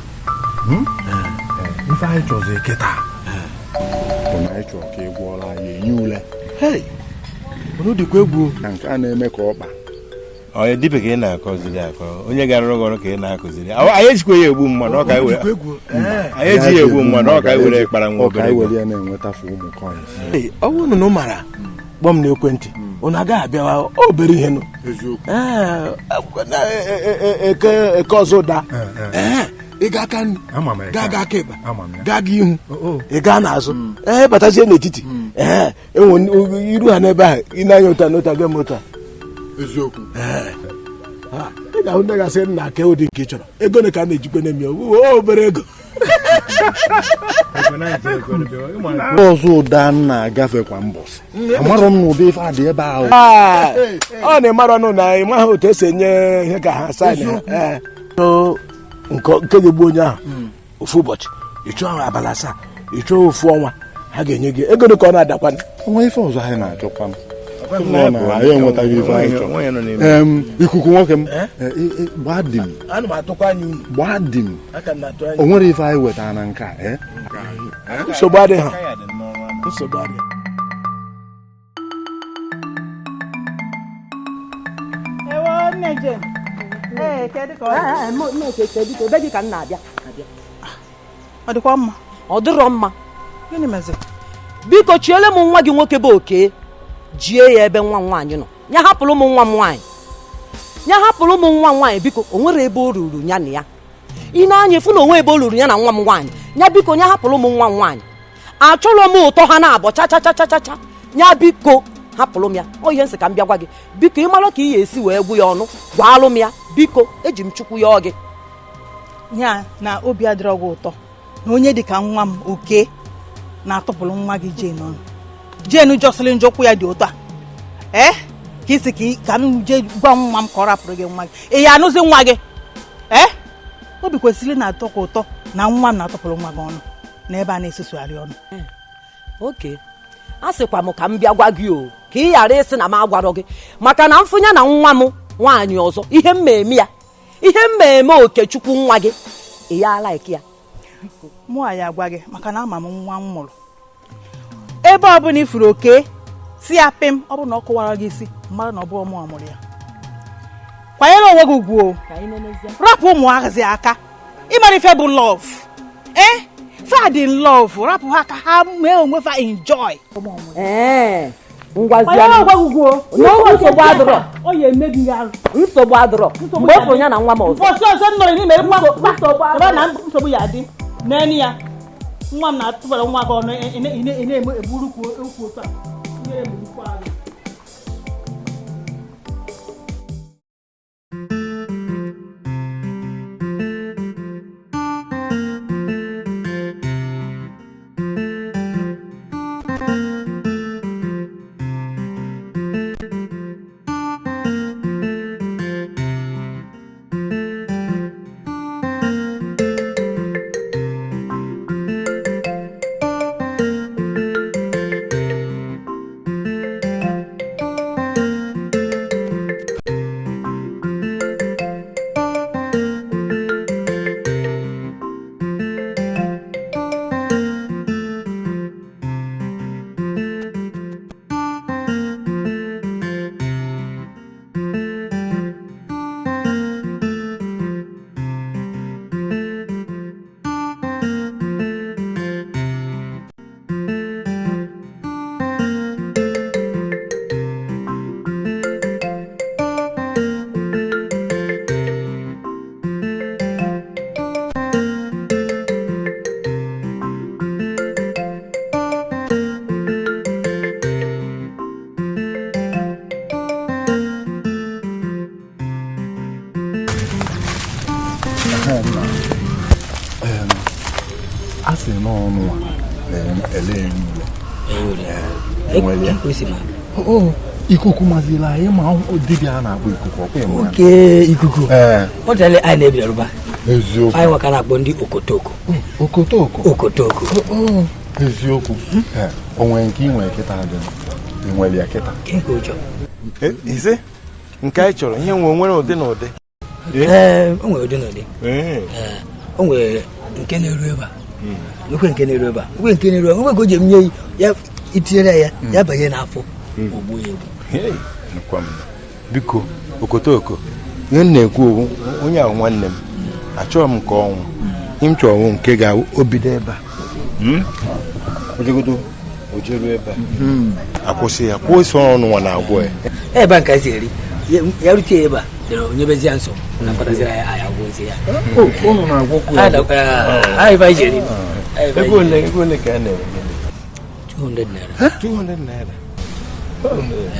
ife anyị chọzi kịta bụ na anyị chọrọ ka ị gwọọrọ anyị enye ule unu dịkwa egwu na nke a na-eme ka ọkpa Onye dibịa ka ị na-akọziri akọ, onye ga-arụrụ gị ọrụ ka ị na-akụziri. Anyị ejikwa ya egbu mmadụ, ọ ka anyị were anyị eji ya egbu mmadụ, ọ ka anyị were kpara nwa Ọ ka obere anyị ego. were ya na-enwetafu ụmụ coins. Ọ bụrụ na unu mara kpọọ m n'ekwentị, unu agaghị abịawa obere ihe nụ. Ee, eke eke ọzọ ụda. Ee, ị ga aka nri, Ama m eke gaa a. ga aka ịkpa, Ama m ya. gaa ga ihu, ị gaa n'azụ, ee, batazie n'etiti. Ee, enwe iru ha n'ebe ahụ, ị na-anya ụta n'ụta gị ma ụta. Eziokwu. Ee, ha, ị ga-ahụ ndị gasị nna ke ụdị nke ị chọrọ. Ego ole ka a na-ejikwa na-eme ya? O obere ego. Ọzọ ụda m na-agafe kwa mbọsị, amarọ m na ụdị ife a dị ebe ahụ. Aa, ọ na-ịmara ọnụ na ị maghị otu esi enye ihe ka ha saịn ha. Ee. So, nke nke ga-egbu onye ahụ ofu ụbọchị, ị chọọ abalị 7, ị chọọ ofu ọnwa, ha ga-enye gị ego dị ka ọ na-adakwa. Onwe ife ọzọ anyị na-achọkwa m Nọ na anyị enwetaghị ife anyị chọrọ. Ikuku nwoke m, gbaa di m. Ana m atụkwa anya unu. Gbaa di m. Aka m na-atụ anya. O nwere ife anyị wetara na nke a, eh? Nsogbu adịghị ha. Nsogbu adịghị. Ewo, nne Jane. Ee, kedu ka ọ dị? Ebe gị ka m na-abịa. Ọ dịkwa mma? Ọ dịrọ mma. Gịnị mezi? Biko chiele m nwa gị nwoke bụ Oke, jie ya ebe nwa m nwaanyị nọ. Ya hapụrụ m nwa m nwaanyị. Ya hapụrụ m nwa m nwaanyị biko, o nwere ebe o ruru ya na ya. Ị na-anya efu na onwe ebe o ruru ya na nwa m nwaanyị. Ya biko, ya hapụrụ m nwa m nwaanyị. Achọrọ m ụtọ ha na-abọ cha cha cha cha cha cha. Ya biko hapụrụ m ya. Ọ ihe nsị ka m bịa gwa gị. Biko ị mara ka ị ga-esi wee gwu ya ọnụ, gwaalụ m ya. Biko eji m Chukwu yọọ gị. Ya na obi adịrọ gị ụtọ na onye dị ka nwa m Oke na-atụpụrụ nwa gị Jane ọnụ. Jane jọsịrị njọ, ụkwụ ya dị ụtọ a. Ee, ka isi ka m jee gwa nwa m ka ọ rapụrụ gị nwa gị. Ị ya anụzi nwa gị? Ee, obi kwesịrị na-atọ ka ụtọ na nwa m na-atụpụrụ nwa gị ọnụ n'ebe a na-esusugharị ọnụ. Oke, a sịkwa m ka m bịa gwa gị o, ka ị ghara ịsị na m agwarọ gị, maka na mfụnya na nwa m nwaanyị ọzọ, ihe m eme ya, ihe m eme Okechukwu nwa gị, ị ya like ya. Mụ a ya agwa gị maka na ama m nwa m mụrụ. Ebe ọ bụla ifuru Oke, si ya pịm, ọ bụrụ na ọ kụwara gị isi, mara na ọ bụrụ mụ mụrụ ya. Kwanyere onwe gị ugwu o. Rapụ ụmụazị aka. Ịmara ife bụ love. Eh? Fa dị in love, rapụ ha ka ha mee onwe fa enjoy. Ee, ngwazi. Kwanyere onwe gị ugwu o. Nsogbu adịrọ. Ọ ya emebi ya arụ. Nsogbu adịrọ. Mgbe o ya na nwa m ọzọ. Ụbọchị ọzọ m nọrọ n'ime mkpa, ebe na nsogbu ya adị. N'enu ya, nwa m na-atụbara nwa gị ọnụ, ị na-egburu ukwu otu a. Ihere emegbukwa gị. A sị na ọnụ a na-ele enwere ya. Ikuku mazila anyị ma dibịa a na-akpọ ikuku ọkwa ịma ya. Oke ikuku. Ee. Ọ dịla anyị na-ebiaruba. Eziokwu. Anyị nwaka na-akpọ ndị okotoko. Okotoko. Okotoko. Eziokwu. Ee, o nwere nke ị nwere kịta dị ị nwere ya kịta. Nke ụjọ. Ise nke anyị chọrọ ihe nwe nwere ụdị na ụdị. Ee, o nwere ụdị na ụdị. O nwere nke na-eru ebe a. Nwekwe nke na-eru ebe a. Nwekwe nke na-eru ebe a. Nwekwe nke o ji eminye ya itinyere ya, ya banye n'afọ. Ogbu ya egbu. Nụkwa m. Biko, okotoko, ihe m na-ekwu okwu onye ahụ nwanne m, achọghị m nke ọnwụ. Ihe m chọrọ ọnwụ nke ga-obido ebe a. Ojegodo, ojeru ebe a. Akwụsị ya, kwụsị ọnụ nwa na-agwọ ya. Ebe a nke si eri ya rute ebe a dere onye bezi ya nso na mkpataziri ya anyị agwọzi ya. Ụnụ na-agwọkwu ya. Anyị ebe anyị jere. Ego ole ka a na-ere? 200 naira. 200 naira.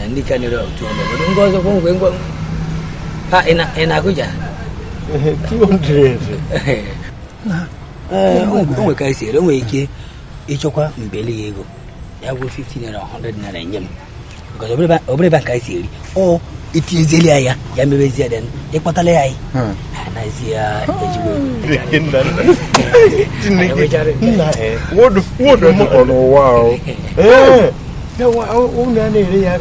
Ndị ka na-ere 200. Ngwa ọzọ ngwa ngwa. Ha ị na-agụja? 200. O nwere ka esi ere, o nwere ike ịchọkwa mbeli ya ego. Ya bụ 50 naira 100 naira nye m. Because ọ bụrụ ebe a ka esi eri, ọ itinyezeli ya ya mebezie ya ịkpọtala ya anyị. Anaghịzi ya ejigbo ego. N'ụwa ahụ. Unu a na-ere ya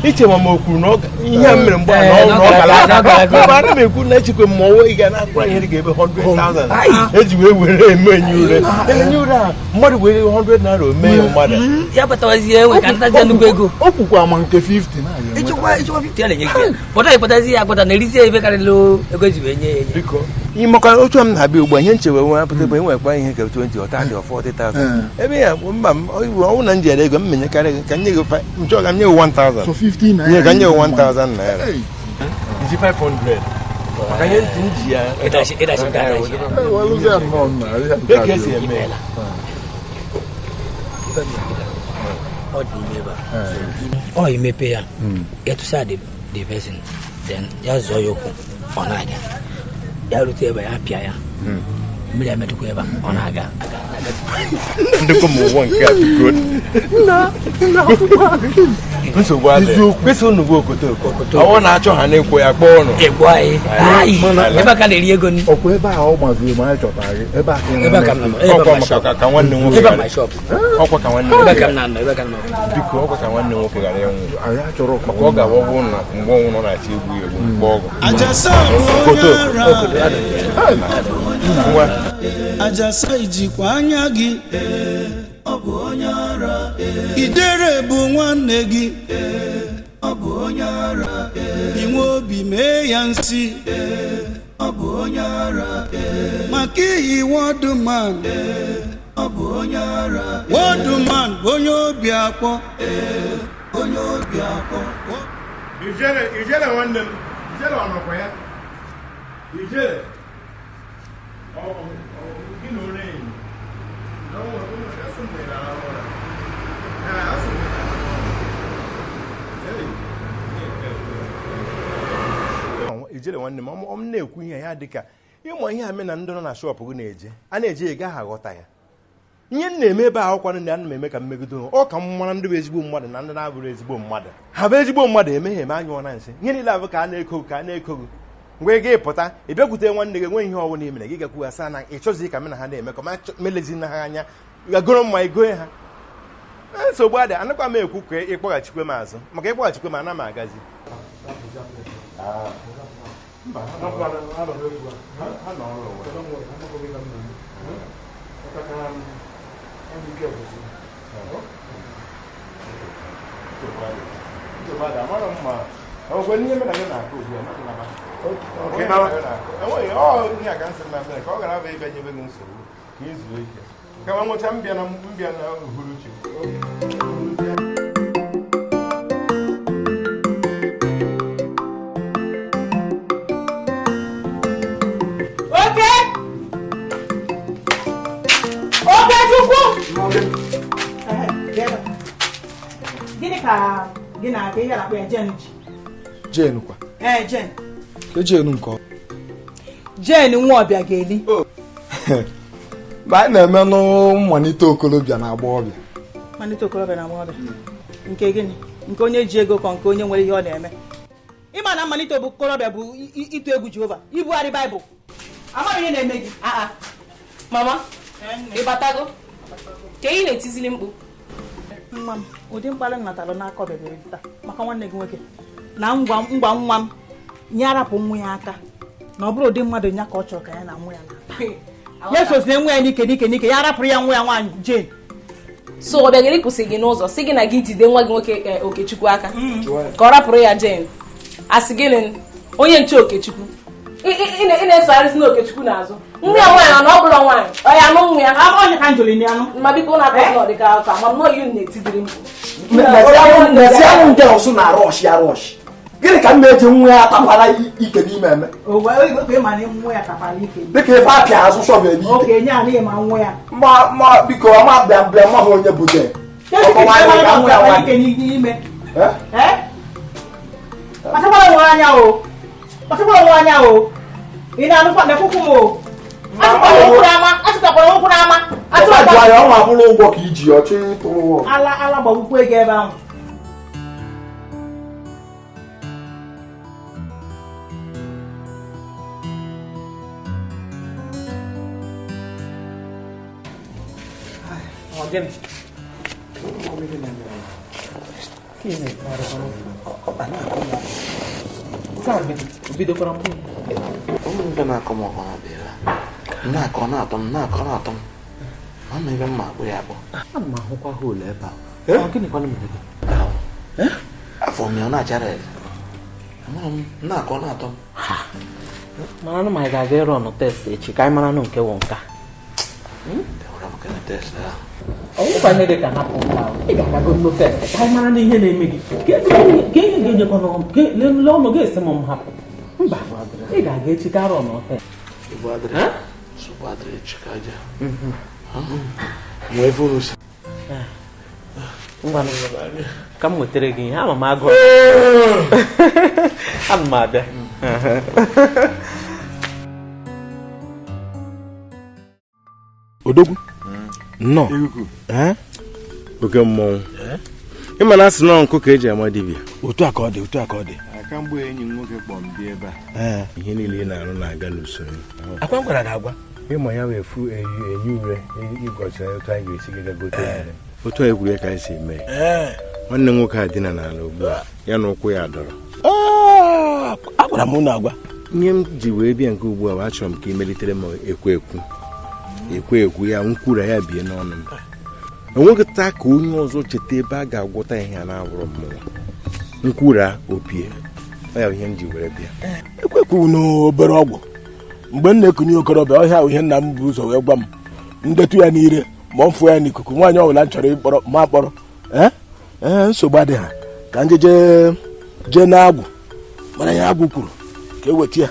iche ma o kwuru na ihe a mere mgbe a na ọ gara aka. Ana m ekwu na echekwa m ọnwa ị ga na-akwụra ihe dị ka ebe 100,000 eji wee were eme enye ure. Enye ure a mmadụ were 100 naira ome ya mmadụ. Ya batawazie enwe ka ntazie nnukwu ego. O kwukwa ma nke 50 na ịchọkwa 50 ya na-enye gị. Pụta ịkpọtazi ya akpọta na erizie ebe karịrị ego eji wee nye ya enye. Biko ịmakwa otu a m na-abịa ugbu a ihe nchewe nwe apụta ebe enwekwa ihe ka 20 or 30 or 40,000. Ebe ya mba m ọnwụ na m ji ere ego m menyekarị gị ka nye gị nchọ ka m nye gị 1,000. So 50 naira. Nye ka nye gị 1,000 naira. Iji 500. Maka ihe ntị m ji ya. Ịdachi Ka esi eme ya. Ọ dị ime ebe a. Ọ imepe ya. Ịtụsa the person then ya zọọ ya ụkwụ ọ na-aga. Ya rute ebe ya pịa ya. Mmiri emetụkwa ebe a ọ na-aga. Ndịkwa m ụwa nke a biko. Nsogbu adịghị. Kwesị unu bụ okotoko. Ọwụ na-achọ ha na-ekwo ya kpọọ ụnụ. Ekwo anyị. Ebe a ka na-eri ego nri. Ọkwa ebe a ọ gbaziri ma anyị chọtara gị. Ebe a ka ị Ebe a ka m nọ. Ebe Ọkwa maka ka nwanne nwoke Ebe a my shop. Ọkwa ka nwanne Ebe ka m na-anọ. Ebe ka m nọ. Biko ọkwa ka nwanne nwoke ghara ịnwụ. Anyị achọrọ maka ọ ga-abụ ọ bụrụ na mgbe ọnwụ nọ na-achọ egbu ya egbu mgbe ọgụ. Okotoko. Ajasa ijikwa anya gị. Ọ bụ onye ara. Idere bụ nwanne gị. Ọ bụ onye ara. Inwe obi mee ya nsị. Ọ bụ onye ara. Maka iyi wọdụman. Ọ bụ onye ara. Wọdụman bụ onye obi akpọ. Onye obi akpọ. Ijele, Ijele nwanne m. Ijele ọ nọkwa ya? Ijele. Ọ gị na onye enyi. Ijele nwanne m, ọ m na-ekwu ihe ya dị ka ịmụ ihe a me na ndị nọ na shọpụ gị na-eje a na-eje ị gaghị aghọta ya. Ihe m na-eme ebe ahụ kwanụ na ana m eme ka mmegide ọ ka m mara ndị bụ ezigbo mmadụ na ndị na-abụrụ ezigbo mmadụ. Ha bụ ezigbo mmadụ emeghe eme anyụọ na nsị. Ihe niile abụ ka a na-eko ka a na-eko gị. Mgbe gị pụta ị bịakwute nwanne gị enweghị ihe ọbụla i mere gị gakwu asa na ị chọzi ka m na ha na-emekọ ma melezi na ha anya gagoro mma igoe ha. Nsogbu adị anakwa m ekwu ka ịkpọghachikwe m azụ maka ịkpọghachikwe m ana m agazi. Ka ọ gara abụ ịbịa nyebe gị nsogbu ka ị zuo ike kama nwụcha mbịa na uhuruchi. Oke! Okechukwu! Gịnị ka gị na-aga ihe na-akpọ ya Jen ji? Jen kwa? Ee, Jen. Ke Jen nke ọ? Jen nwa ọbịa ga-eli. Mgbe anyị na-eme mmalite okolobịa na agbọghọbịa. Mmalite okolobịa na agbọghọbịa. Nke gịnị? Nke onye ji ego ka nke onye nwere ihe ọ na-eme. Ịma na mmalite okolobịa bụ ịtụ egwu Jehova, ibugharị Baịbụl. Amaghị ihe na-eme gị. Aa, mama, ị batago? Ka ị na-etizili mkpu. Nwa m, ụdị mkparị m natara n'aka ọbịabịa taa maka nwanne gị nwoke na ngwa ngwa nwa m nye arapụ nwa ya aka na ọ bụrụ ụdị mmadụ nya ka ọ chọrọ ka ya na nwa ya na ya sozie nwa ya n'ike n'ike n'ike ya arapụrụ ya nwa ya nwaanyị Jane. So ọbịagịrị kwụsị gị n'ụzọ sị gị na gị jide nwa gị nwoke Okechukwu aka ka ọ rapụrụ ya Jane. Asị gịnị? Onye nche Okechukwu. Ị na-esogharịzi na Okechukwu n'azụ. Nwa ya nwaanyị na ọ bụla nwaanyị. Ọ ya anụ nwa ya. Onye ka njoli ni anụ. Ma biko na akọ na ọdịka akọ ama m na oyi na-etidiri mkpu. N'ezianụ nke ọsụ na arọshị arọshị. Gịnị ka m na-eji nwa ya takwara ike n'ime eme? Dịka ife apịa azụ shọvel n'ike. Ma biko ama bịa bịa ma hụ onye bụ de. Kpachakwara onwe anya o. Kpachakwara onwe anya o. Ị na-anụkwa na-ekwukwu m o. Achụtakwara ụkwụ n'ama. Achụtakwara ya ọnwa abụrụ ụgwọ ka iji ọchị tụrụ ụgwọ. Ala ala gbagbukwu ego ebe ahụ. Na-akọ na-atọ m na-akọ na-atọ m ma ebe mma akpụ ya akpọ. Ana m ahụkwa hoolu ebe a. Gịnịkwanụ mere gị? Afọ m ya ọ na-achara eze. Amara m na-akọ na-atọ m. Mara na ma anyị ga-aga ịrụ ọnụ test echi ka anyị mara nụ nke wụ nka. Ọ nwekwa ihe dị ka napụ nka ị ga-agago nnu test ka anyị mara na ihe na-eme gị. Ka ihe ga-enyekwa lee ọnụ ga-esi m m hapụ. Mba, ị ga-aga echi ka arụ ọnụ test. Ka m nwetara gị ihe ama m agụ. Ana m abịa. Odogwu nnọọ. Oke mmọnwụ. Ịma na asị nọ nkụ ka eji ama dibịa. Otu a ka ọ dị, otu a ka ọ dị. Aka mgbe enyi m nwoke kpọọ m bịa ebe a. Ihe niile ị na-arụ na-aga n'usoro. Akwa m gwara gị agwa. Ịma ya wee fu enyi ure ịgọcha otu anyị ga-esi ga gote ya. Otu anyị kwuru ya ka anyị si eme ya. Nwanne m nwoke a dina n'ala ugbu a, ya na ụkwụ ya dọrọ. Agwara m unu agwa. Ihe m ji wee bịa nke ugbu a bụ achọrọ m ka ị melitere m ekwe ekwu. Ekwe ekwu ya nkwura ya bie n'ọnụ m. Enweghị taa ka onye ọzọ cheta ebe a ga-agwọta ihe a na-awụrụ mmụọ. Nkwura opie. Ọ ya bụ ihe m ji were bịa. Ekwekwu n'obere ọgwụ. Mgbe m na-ekunye okorobịa ọhịa ahụ ihe nna m bụ ụzọ wee gwa m ndetu ya n'ire ma m fụọ ya n'ikuku nwaanyị ọbụla m chọrọ ịkpọrọ ma akpọrọ. Ee nsogbu adịghị ha ka nje jee na-agwụ mara ihe agwụ kwuru ka e weta ya.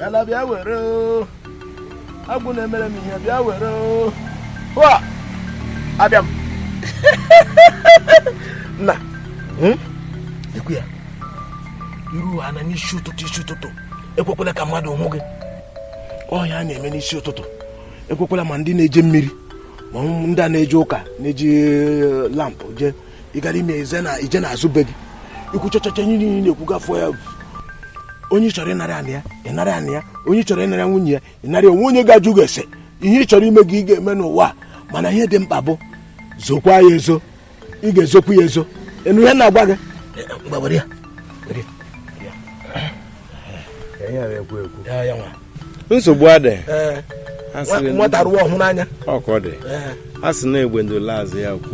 Ala bịa were agwụ na-emere m ihe bịa were hụa abịa m nna ekwu ya iru ha na n'isi ụtụtụ isi ụtụtụ ekwekwela ka mmadụ hụ gị ọhịa a na-eme n'isi ụtụtụ ekwekwela ma ndị na-eje mmiri ma ndị a na-eje ụka na-eji lampụ jee ịgara ime ije n'azụ be gị ikwuchachacha ihe niile na-ekwu gafọ ya. Onye chọrọ ịnara anị ya ịnara anị ya, onye chọrọ ịnara nwunye ya ịnara onwe onye ga-ajụ gị ese ihe ị chọrọ ime gị ị ga-eme n'ụwa. Mana ihe dị mkpa bụ zokwa ya ezo, ị ga-ezokwu ya ezo. Enu ihe na-agwa gị. Were ya. Nsogbu adị. Nwata rụọ ọhụrụ anya. Ọ ka ọ dị. A sị na egbe ndị lazụ ya kwu.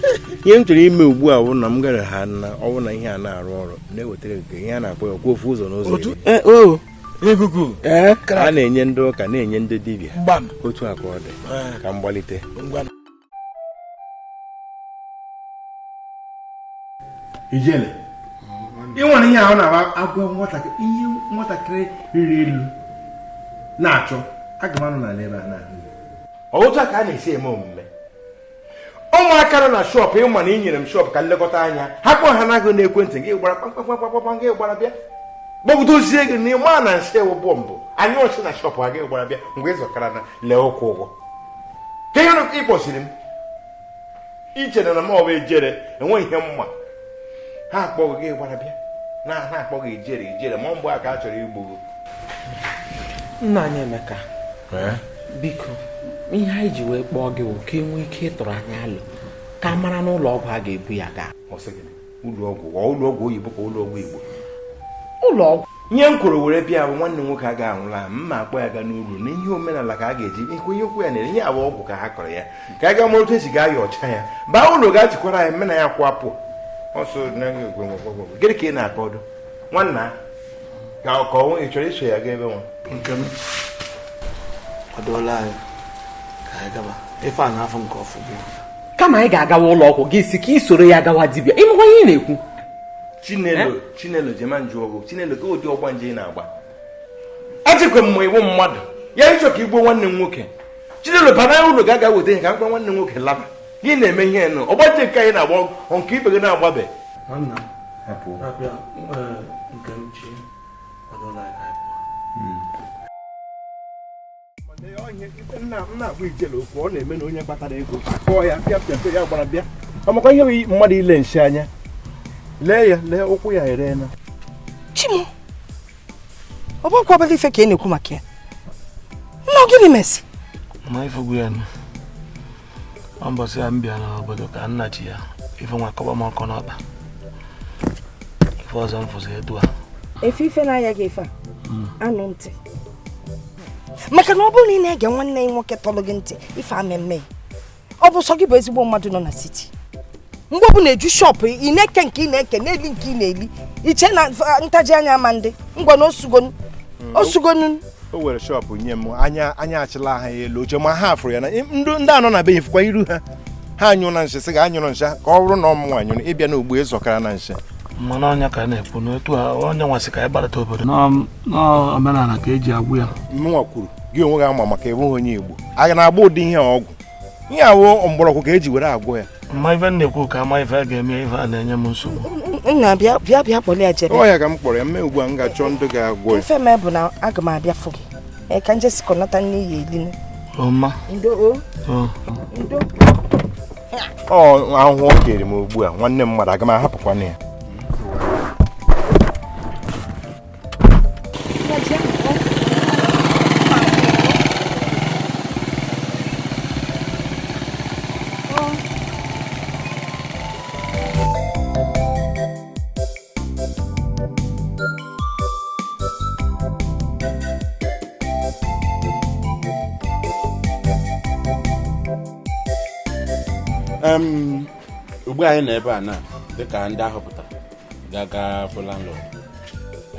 Ihe m chọrọ ime ugbu a bụ na m gara ha na ọ bụ na ihe a na-arụ ọrụ na-ewetara nke ihe a na-akpọ ya okwu ofu ụzọ n'ụzọ. Ikuku. A na-enye ndị ụka na-enye ndị dibịa. Otu a ka ọ dị. Ka m gbalite. Ijele. Ị nwere ihe ahụ na-agwa nwatakịrị ihe nwatakịrị riri elu na-achọ aga m anọ n'ala ebe a na-ahụ. Otu a ka a na-esi eme omume. Ụmụaka nọ na shọpụ ịma na ị nyere m shọpụ ka nlekọta anya ha kpọọ ha n'agụ n'ekwentị gị gbara kpamkpamkpamkpam gị gbara bịa gbọgbudozie gị na ịma na nsị ewu bọmbụ anyị ọchị na shọpụ ha gị gbara bịa mgbe ị zọkara na lee ụkwụ ụgwọ ka ihe ị kpọsiri m ichere na m ọ bụ ejere enweghị ihe mma ha akpọghị gị gbara bịa na ha akpọghị ijere ijere ma mgbe a ka a chọrọ igbu gị. Nna anyị Emeka, biko ihe anyị ji wee kpọọ gị ka e nwee ike ịtụrụ anyị alụ ka mara n'ụlọ ọgwụ a ga-ebu ya gaa. Ụlọ ọgwụ ụlọ ọgwụ oyibo ka ụlọ ọgwụ Igbo? Ụlọ ọgwụ. Ihe m kwuru were bịa bụ nwanne m nwoke agaghị anwụla, mma akpọ ya ga n'uru na ihe omenala ka a ga-eji ikwu ihe okwu ya na ihe abụ ọgwụ ka ha kọrọ ya ka a ga mara otu esi ga-ayọ ọcha ya baa ụlọ ga-ajikwara ya mmena ya kwapụ ọsọ. Gịnị ka ị na-akọ ọdụ nwanna ka ka ọ ị chọrọ iso ya gaa ebe nwa? Nke m kwadola anyị ka anyị gaba ife a n'afọ nke ọfụ gị. Kama anyị ga-agawa ụlọ ọgwụ, gị si ka ị soro ya gawa dibịa. Ịmụkwa ihe ị na-ekwu? Chinelo, Chinelo, jema njụ ọgụ. Chinelo, ka ụdị ọgba nje ị na-agba? Achịkwa m iwu mmadụ ya ịchọ ka igbuo nwanne m nwoke. Chinelo, bana ụlọ ga-aga weta ihe ka mkpa nwanne m nwoke laba. Gị na-eme ihe nụ ọgbaje nke anyị na-agba ọgụ nke ibe gị na-agbabe. Nwanna, hapụ ya. Nke m chi kwadola anyị ka anyị pụọ. Nna m na-agba ijele okwu ọ na-eme na onye kpatara ego kpọọ ya pịa pịa pịa ya gbara bịa ọmakwa ihe bụ mmadụ ile nshi anya lee ya lee ụkwụ ya ereela. Chimo, ọ bụkwa obere ife ka ị na-ekwu maka ya. Nna, gịnị mesi? Ma ifugwu ya nụ, ọ mbọsị ya m bịa n'obodo ka nna ji ya ife nwa kọba m ọkọ n'ọkpa, ife ọzọ m fụzi etu a. Efe ife na-aya gị ife a anụ ntị, maka na ọ bụrụ na ị na-ege nwanne gị nwoke tọrọ gị ntị, ife amemme ọ bụ sọ gị bụ ezigbo mmadụ nọ na siti. Mgbe ọ bụ na-eju shop, ị na-eke nke ị na-eke, na-eli nke ị na-eli, iche na ntaji anya ama ndị ngwa na osugonu osugonu. O were shop nye m anya anya achịla ha elu oche ma ha fụrụ ya na ndị anọ na be ya fụkwa iru ha ha anyụ na nshi sị ga anyụrụ nshi ka ọ bụrụ na ọmụ anyụrụ ịbịa n'ugbo ịzọkara na nshi. Mana ọnya ka a na-ekwu na etu a onye nwasị ka anyị gbarata obodo n'omenala ka eji agwụ ya. Mụnwa kwuru gị onwe gị ama maka ịbụghị onye Igbo a ga na-agba ụdị ihe ọgwụ ihe awụ mgbọrọgwụ ka eji were agwụ ya. Mma, ife na-ekwu ka ama ife a ga-eme ife a na-enye m nsogbu. Nna, bịa bịa bịa kpọrọ ya jebe. Ọ ya ka m kpọrọ ya mme ugbu a m ga-achọ ndị ga-agwọ ya. Ife mee bụ na aga m abịa fụ gị ee ka nje sikọnata nne ya elinu. Ọma. Ndo o. Ndo. Ọ ahụhụ o kere m ugbu a nwanne m mmadụ aga m ahapụkwana ya. Ugbu anyị nọ ebe a na dịka ndị ahọpụtara ga-aga fụ landlord,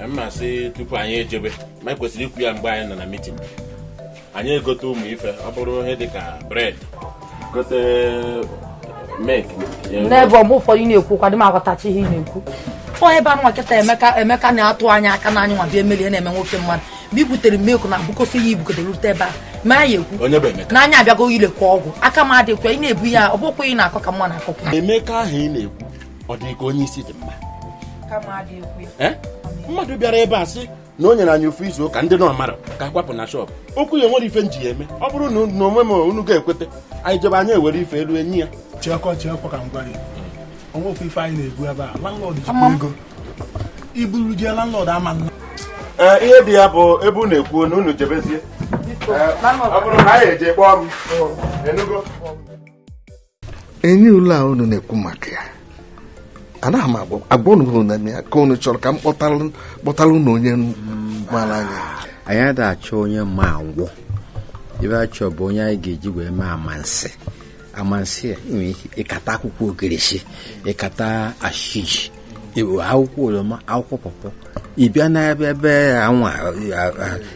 mmasị tupu anyị ejebe ma kwesịrị ikwu ya mgbe anyị nọ na meeting, anyị egote ụmụ ife ọ bụrụ ihe dịka bread, gote milk. N'ebe ọmụ ụfọdụ ị na-ekwu kwadị m aghọtachi ihe ị na-ekwu. Ọ ebe anụ nkịta Emeka Emeka na-atụ anya aka n'anya nwa bịa emelie na-eme nwoke mmadụ mgbe i butere milk na abụkofe ya ibugotere rute ebe a ma ya ekwu onye bụ Emeka n'anya abịago ilekwa ọgwụ aka m adịkwa ị na-ebu ya ọ bụkwa ị na-akọ ka mma na-akọkwa. Emeka ahụ ị na-ekwu ọ dị ka onye isi dị mma. Mmadụ bịara ebe a sị na o nyere anyị ofu izu ụka ndị nọ mara ka akwapụ na shop okwu ya nwere ife nji ya eme ọ bụrụ na onwe m unu ga-ekwete anyị jebe anyị ewere ife elu enyi ya. Chekwa chekwa ka m gwa gị onwekwa ife anyị na-ebu ebe a landlord jikwa ego iburu jee landlord ama nna. Ihe dị ya bụ ebe unu ekwu na unu jebezie ọ bụrụ na anyị eje kpọọ m enugo. Enyi ụlọ a unu na-ekwu maka ya anaghị m agwa unu na ya ka unu chọrọ ka m kpọtara unu onye mara anya. Anyị adịghị achọ onye ma agwọ ibe achọ bụ onye anyị ga-eji wee mee amansi amansi a nwere ike ịkata akwụkwọ ogirisi, ịkata ashiji, akwụkwọ oroma, akwụkwọ pọpọ, ị bịa n'ebe ebe anwa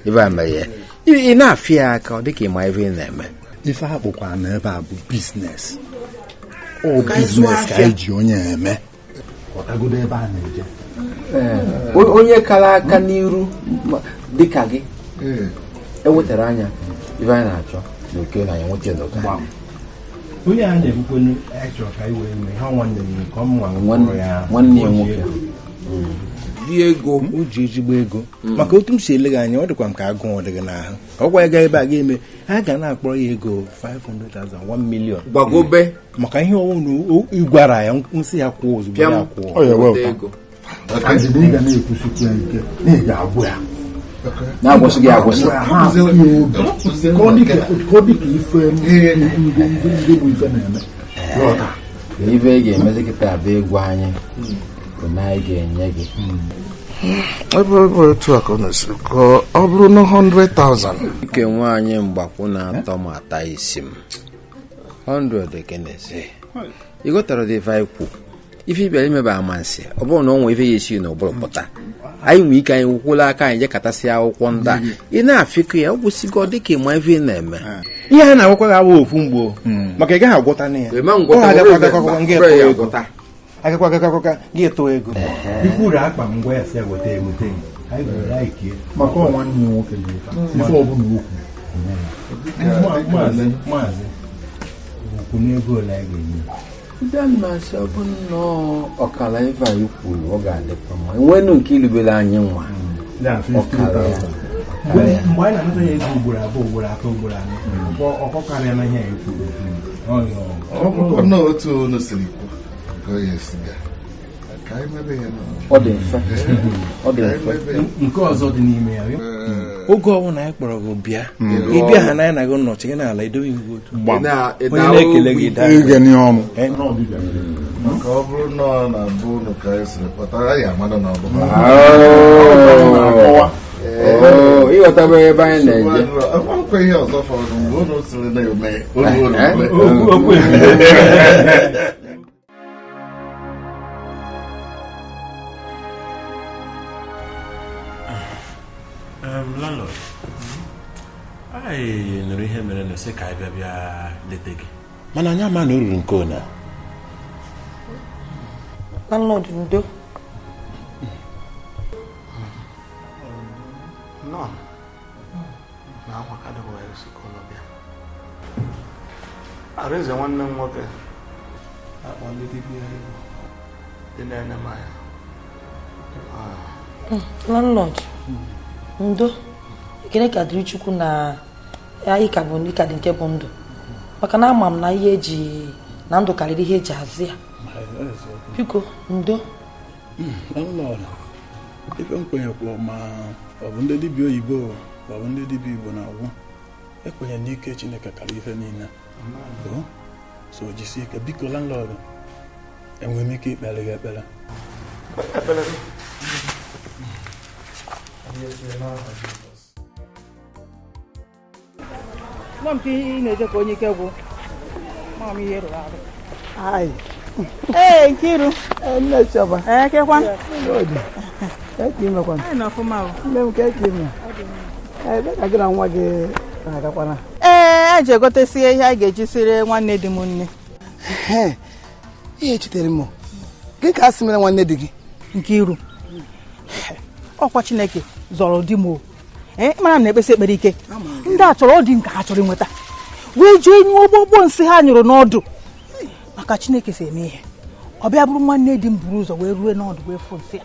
ebe a mere ya ị na-afịa ya aka ọ dịka ịma ebe ị na-eme. Ife a kpụkwa na ebe a bụ business, ọ business ka anyị ji onye eme ọtagodo ebe a na-eje. Onye kara aka n'iru dịka gị ewetara anya ibe anyị na-achọ na oke na anyị nweta n'oke. Onye a na-ekwukwenu anyị chọrọ ka anyị wee mee ha nwanne m nke ọmụnwa nwanne ya nwoke dị ego o ji ezigbo ego maka otu m si ele gị anya ọ dịkwa m ka agụụ ọ dị gị n'ahụ ọ gwa ya gaa ebe a ga-eme a ga na-akpọrọ ya ego 500,000 1 million gbagobe maka ihe ọnwụ na ịgwara ya nsị ya kwụọ ozugbo ya kwụọ ị ga na-ekwusikwa ya ike na ị ga-agwụ ya na-agwụsị gị agwụsị ka ọ dị ka ife ndị bụ ife na-eme. Ife ị ga-emezi kịta bụ egwu anyị bụ na anyị ga-enye gị Ebe ọ bụ otu a ka ọ na-esiri ka ọ bụrụ na 100,000. Nke nwaanyị mgbakwu na-atọ m ata isi m 100 kenezi ị ghọtara dị ife anyị kwu ife ị bịara imebe amansi ọ bụrụ na ọ nwee ife ya esi n'ụbụrụ pụta anyị nwee ike anyị wụkwụla aka anyị jekọtasịa akwụkwọ ndị a ị na-afịkọ ya ọ gwụsịgo ọ dịka ịma ife ị na-eme. Ihe a na-agwakwa gị awụ ofu mgbo maka ị gaghị agwọta na ya. Ị ma ngwọta, Ọ ọ agakwa bụrụ agakwa ebe gị mba, tụọ ya ego. agwọta. Agakwa agakwa gị tụọ ego. Ikwuru akpa m gwa ya sị ya weta eweta ya. Anyị gwere anyị kie. Maka ọ nwanne ya nwoke dị ife ọbụla okwu. Maazị, maazị, okwu n'ego ole anyị ga-enye? Ndị a na-asị ọ bụ nnọọ ọkara ife anyị kwuru ọ ga-adịkwa mma enwenu nke ilubere anyị nwa ọkara ya. Mgbe anyị na-anata ya ego ugboro abụọ, ugboro atọ, ugboro anọ, ọkọ karịa na ihe anyị kwuru. Ọ bụrụkwa na otu unu siri kwu ka ọ ya esi gaa, ka anyị mebe ya. Ọ dị mfe. Ọ dị Ka anyị mfe. mebe ya. Nke ọzọ dị n'ime ya, oge ọbụla anyị kpọrọ gị bịa, ị bịa ha na anyị na gị nnọchi gị n'ala edobe ihu otu onye na-ekele gị daa. Ịga n'ọnụ. Maka ọ bụrụ na ọ na-abụ unu ka anyị siri kpọta anyị amada na ọ bụ Oo, ịghọtabeghị ebe anyị na-eje. Ọkwa ihe ọzọ fọrọ mgbe unu siri na-eme olu olu. Okwu eme. Landlord, anyị nụrụ ihe mere na sị ka anyị bịa bịa leta gị. Mana anyị ama na o ruru nke ona. Landlord, ndo. Nọ na akwa ka dịbụ ya si ka ụlọ bịa. Arinze nwanne m nwoke akpọ ndị dibịa Igbo dị na-ene m anya. Landlord, ndo. Ekele ka dịrị Chukwu na anyị ka bụ ndị ka dị nke bụ ndụ, maka na ama m na ihe eji na ndụ karịrị ihe eji azụ ya. Biko ndo. Landlord, ife nkwenyekwa ma ọ bụ ndị dibịa oyibo ma ọ bụ ndị dibịa Igbo na-agwụ, ekwenye n'ike Chineke karịa ife niile. O, so jisie ike biko landlord, enwere m ike ikpere gị ekpere? Ekpere gị. Nwa m ka ị na-eje ka onye ike gwụ. Nwa m ihe rụrụ arụ. Ai. Ee, Nkiru. Nne Chiọba. Ee, kekwa. Odi. Ka ka imekwana? Anyị nọ ọfụma o. Nne m, ka ka ime? Ebe ka gị na nwa gị na-agakwana? Ee, eji egotesie ihe anyị ga-eji siri nwanne di m nne. Ee, ihe echetere m. Gị ka a sị mere nwanne di gị? Nkiru. Ọkwa Chineke zọrọ di m o. Ee, mara m na-ekpesi ekpere ike. Ndị a chọrọ ọ dị nke ha chọrọ ịnweta. Wee jee nyụọ gbogbo nsị ha nyụrụ n'ọdụ. Maka Chineke si eme ihe. Ọ bịa bụrụ nwanne di m buru ụzọ wee rue n'ọdụ wee fụ nsị ya.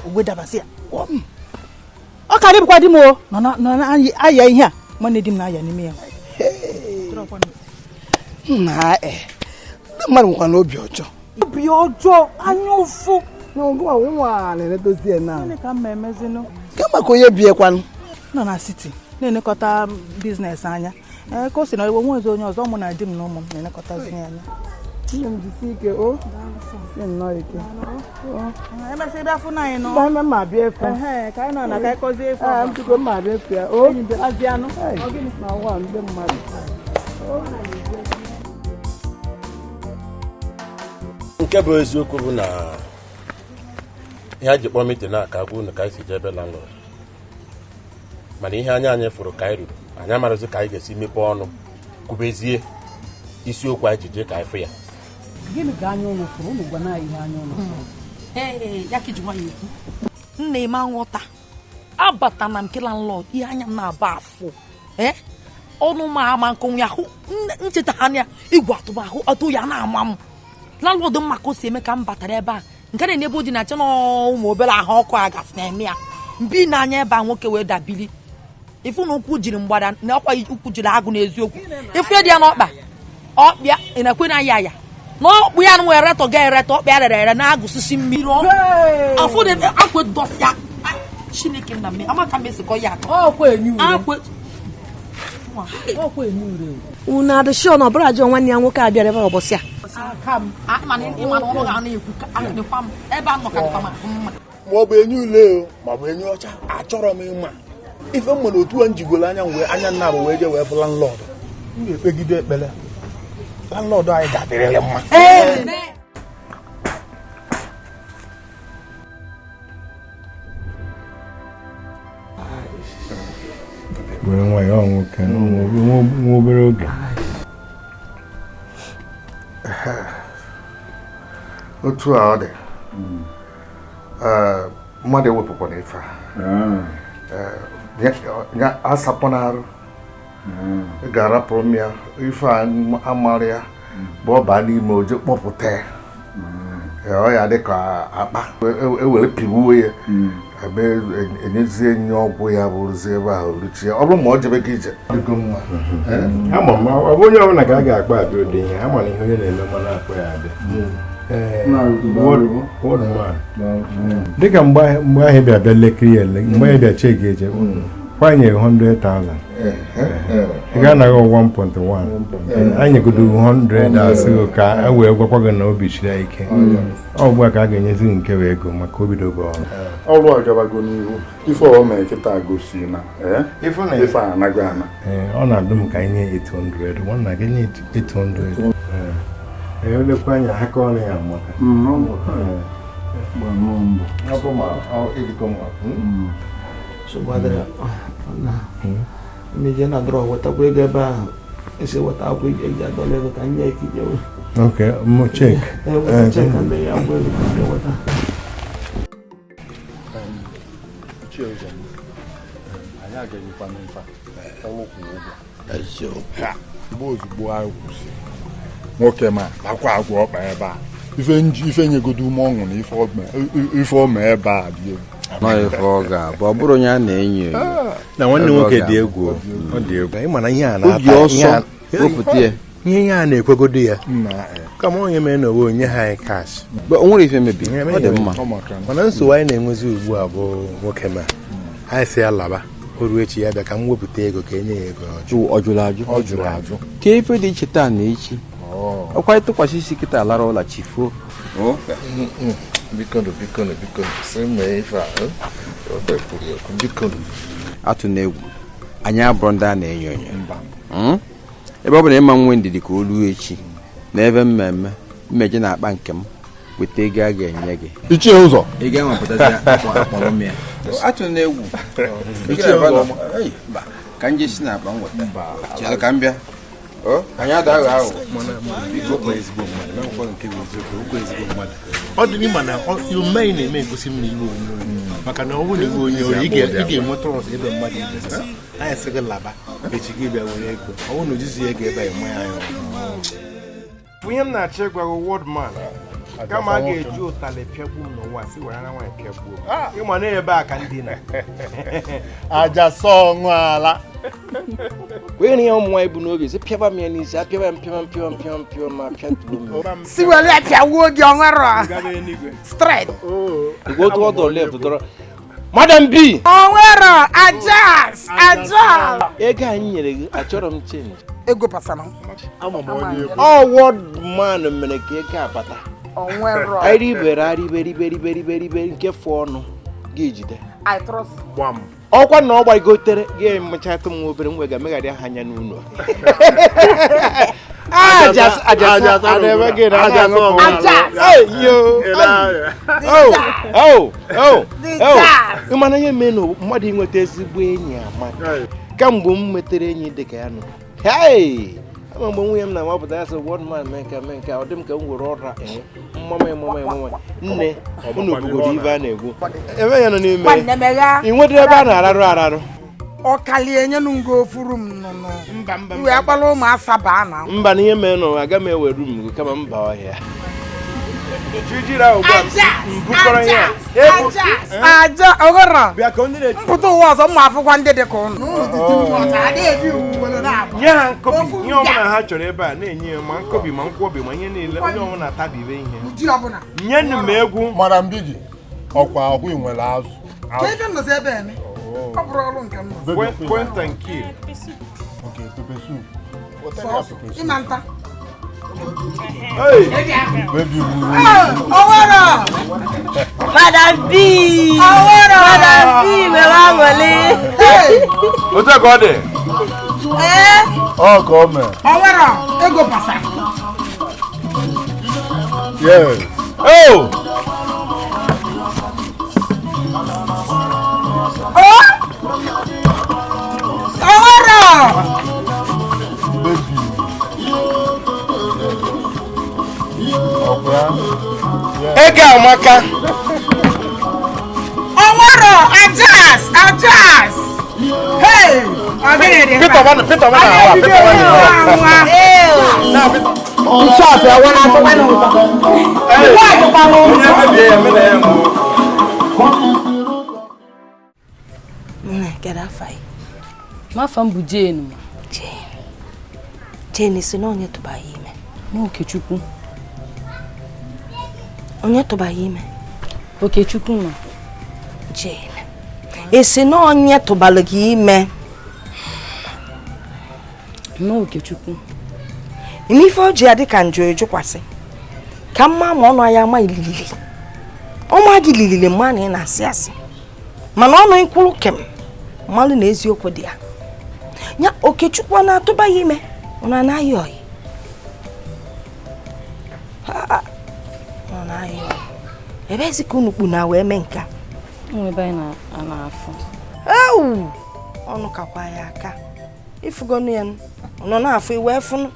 O wee dabasị ya. Ọ ka dịbụkwa di m o nọ na-aya ihe a nwanne di m na-aya n'ime ya. Na ndị mmadụ nwekwa n'obi ọjọọ. Obi ọjọọ, anya ụfụ. N'ọgụ a nwa na-edozi ya na. Gịnị ka m ma emezinụ? Kama ka onye biekwanụ. Nọ na siti na-elekọta business anya. Ee, ka o si na onwe ezi onye ọzọ mụ na di m na ụmụ m na-elekọtazi ya anya. Nne m, jisie ike o. Si nnọọ ike. Emesịa bịa fụ na anyị nọ. Mba, mma abịa efu. Ehe, ka anyị nọ na ka anyị kọzie efu. Ee, biko mma abịa efu ya. O. Enyi m bịazie anụ. Ee, na nwa ndị mmadụ. Nke bụ eziokwu bụ na ihe a ji kpọọ meeting a ka agwa unu ka anyị si jee ebe landlord, mana ihe anya anyị fụrụ ka anyị ruru anyị amarazi ka anyị ga-esi mepee ọnụ kwubezie isiokwu anyị ji jee ka anyị fụ ya. Gịnị ka anya ụnụ fụrụ? Ụnụ gwa na ihe anya ụnụ fụrụ. Ee, ya ka iji nwayọọ ekwu. Nna eme nghọta. Abata na nke landlord, ihe anya m na-aba afụ. Ee, ọnụ m ama nkọnwụ ya hụ ncheta ha anya igwe atụba ahụ atụ ya na-ama m. Landlord m maka o si eme ka m batara ebe a. Nke na ebe o dị na achọ na ụmụ obere ahụ ọkụ a gasị na-eme ya. Mbi na-anya ebe a nwoke wee dabili. Ifu na ụkwụ jiri mgbada na ọkwa ụkwụ jiri agụ n'eziokwu. Ifu ya dị ya n'ọkpa. Ọkpịa ị na-ekwe na ya ya. N'ọkpụ ya nwere eretọ ga eretọ ọkpịa rere ere na-agụsisi mmiri ọ. Afọ dị akwa dọsịa. Chineke nna m amaka m esikọ ya atọ. Ọkwa enyi ure. Akwa Ọkwa enyi ure. Unu adịshọ na ọbụla jụọ nwanne ya nwoke abịara ebe ụbọchị a. Aka m, mana ịma na ọrụ ga na-ekwu ka akịdịkwa m ebe a nọ ka dịkwa m ahụ mma. Ma ọ bụ enyi ule o, ma ọ bụ enyi ọcha, achọrọ m ịma. Ife m nwere otu a njigolo anya m wee anya nna bụ wee jee wee fụ landlord. M ga-ekpegide ekpere. Landlord anyị ga-adịrịrị mma. Were nwayọọ nwoke, nwa obere oge. Otu a ọ dị, mmadụ ewepụkwana ife a asapụ n'arụ, ị ga-arapụrụ m ya ife a amara ya bụ ọ baa n'ime oje kpọpụta ya. Ọ ya dị ka akpa ewere pigbuo ya ebe enyezie nye ọgwụ ya bụrụzie ebe ahụ ruchie, ọ bụrụ ma ọ jebe gị ije. Ama m ọ bụ onye ọbụla ka a ga-akpa abịa ụdị ihe ama na ihe onye na-eme mana akpọ ya abịa. Dịka mgbe ahụ bịa bịa lekiri ya, mgbe ahụ bịa cheki eche kwanye 100,000 ị ga-anaghị 1.1 anyị godo 100 asị ka e wee gwakwa gị na obi chiri ike. Ọ ugbu a ka a ga-enyezi nke wee ego maka obido gị ọrụ. Ọrụ a gabago n'ihu, ife ọ mee kịta gosi na ife a anaghị ana. Ọ na-adụ m ka anyị nye 800, nwanna gị nye 800. Ee, olekwa anya aka ọrụ ya amaka. Mmejọ na drọ wetakwa ego ebe ahụ esi weta akwụkwọ eji adọla ego ka nye ike ije. Okay, mo check. Check ndị ya akwụkwọ ego ka ndị weta. Anyị agaghịkwa n'mfa ọrụ kwụ ụgwọ. Mgbe ozugbo anyị kwụsị, nwoke ma nakwa agwa ọkpa ebe a. Ife nyegodo ume ọṅụ na ife ọma ebe a dị egwu. Ife ọ ga-abụ ọ bụrụ onye a na-enyo enyo. Na nwanne nwoke dị egwu, ọ dị egwu. Ị ma na ihe a na-ata ihe a na-ekwegodo ya kama onye mere na onwe onye ha anyị kash. O nwere ife mebi, ọ dị mma. Mana nsogbu anyị na-enwezi ugbu a bụ nwoke ma anyị si ya laba o ruo echi ya bịa ka m wepụta ego ka enye ya ego. Ọ jụrụ ajụ. Ọ jụrụ ajụ. Ka ife dị iche taa na echi. Ọkwa ịtụkwasị isi kịta lara ụla chifuo. Bikonu bikonu bikonu sị mee ife a bikonu. Atụ na egwu anyị abụrụ ndị a na-enyo enyo. Ebe ọ bụ na ịma nwe ndidi ka o ruo echi na ebe mmemme mmeje na-akpa nke m weta ego a ga-enye gị. Ichie ụzọ. Ị ga-enwepụtazi akpọrọ m ya. Atụ na egwu. Ka nje si na akpa m weta. Chere ka m bịa. Anyị adaghị ahụ. Ọ dị n'ịma na omume anyị na-eme egosi m na iwe onye ori, maka na ọ bụrụ na iwe onye ori ị ga-enweta ọzọ ebe mmadụ ibe anyị sị gị laba echi gị bịa were ego, ọ bụrụ na ojizi ego ebe a enwe anyị. Ihe m na-achọ ịgwa gị word man, kama a ga-eji ụtalị pịagbuo m n'ụwa si were ara nwaanyị pịagbuo m. Ịma na ebe a ka ndị na aja sọ ọṅụ ala. Wee ihe ụmụ nwaanyị bụ n'obi sị pịaba m ya n'isi, apịaba m pịaba m pịaba m pịaba m pịaba m apịatuo m. Si were pịagbuo gị ọnwere straight. Igwe otu ọdọ left dọrọ. Madam B. Ọnwere ajas ajas. Ego anyị nyere gị achọrọ m change. Ego pasana. Ọ word man mere ka ego abata. Ọnwere. Anyị ribere nke fụ ọnụ ga-ejide. I trust. Gbam. Ọkwa na ọ gbagotere ga-emechatụ m obere m wega megharịa ha anya n'ụlọ. Mana ihe mere na mmadụ inweta ezigbo enyi amaka. Kamgbe m metere enyi dị ka ya nọ. Ama mgbe nwunye m na-amapụta ya sị word man mee nke mee nke ọ dị m ka m were ọra mmama nne unu bugoro ibe a na-egwu ebe ya nọ n'ime ị nwetara ebe a na-ararụ ararụ. Ọ kalie nye ngo ofuru m nụnụ iwe akpala ụmụ asaba na mba na ihe mere nụ aga m ewere m kama mba ọhịa. Aja ọghọrọ mpụta ụwa ọzọ mma afụkwa ndị dị ka ụnụ. Nye ha nkobi ihe ọbụla ha chọrọ ebe a na-enye ya ma nkobi ma nkwobi ma ihe niile onye ọbụla tabibe ihe. Nyenụ m egwu. Madam Bigi, ọkwa ọkwa ị nwere azụ. Ọ bụrụ ọrụ nke m. Point and kill. Okay, pepper soup. Ịma nta. Baby. Oworo. Madam B. Oworo. Madam B, nwere aṅụrị. Otu a ka ọ dị. Ee. Ọ ka ọ mee. Oworo, ego pasa. Yes. Oh! Oh! Oworo. Baby. Ego amaka. Oworo, ajas, ajas. Hey! Peter one, Peter one, Peter one. Short, I want to win. Why you come? Get that fight. My phone bụ Jane. Jane. Jane is no onye tụba ya ime. Okechukwu. Onye tụba ya ime. Okechukwu ma. Jane. Esi na onye tụbalụ gị ime. No, Okechukwu. N'ife o ji adị ka njọ ejukwasị ka mma ma ọnụ ya ama ililili ọma gị lilili mma na ị na-asị asị mana ọnụ ikwuru kem mmalụ na eziokwu dị ya ya. Okechukwu na-atụba ya ime ọ na-anaghị oyi ọ na-anaghị oyi ebezi ka unu kpu na wee mee nka ewu ọnụ kakwa ya aka ifugonu ya ọ nọ na-afụ iwe fụnụ.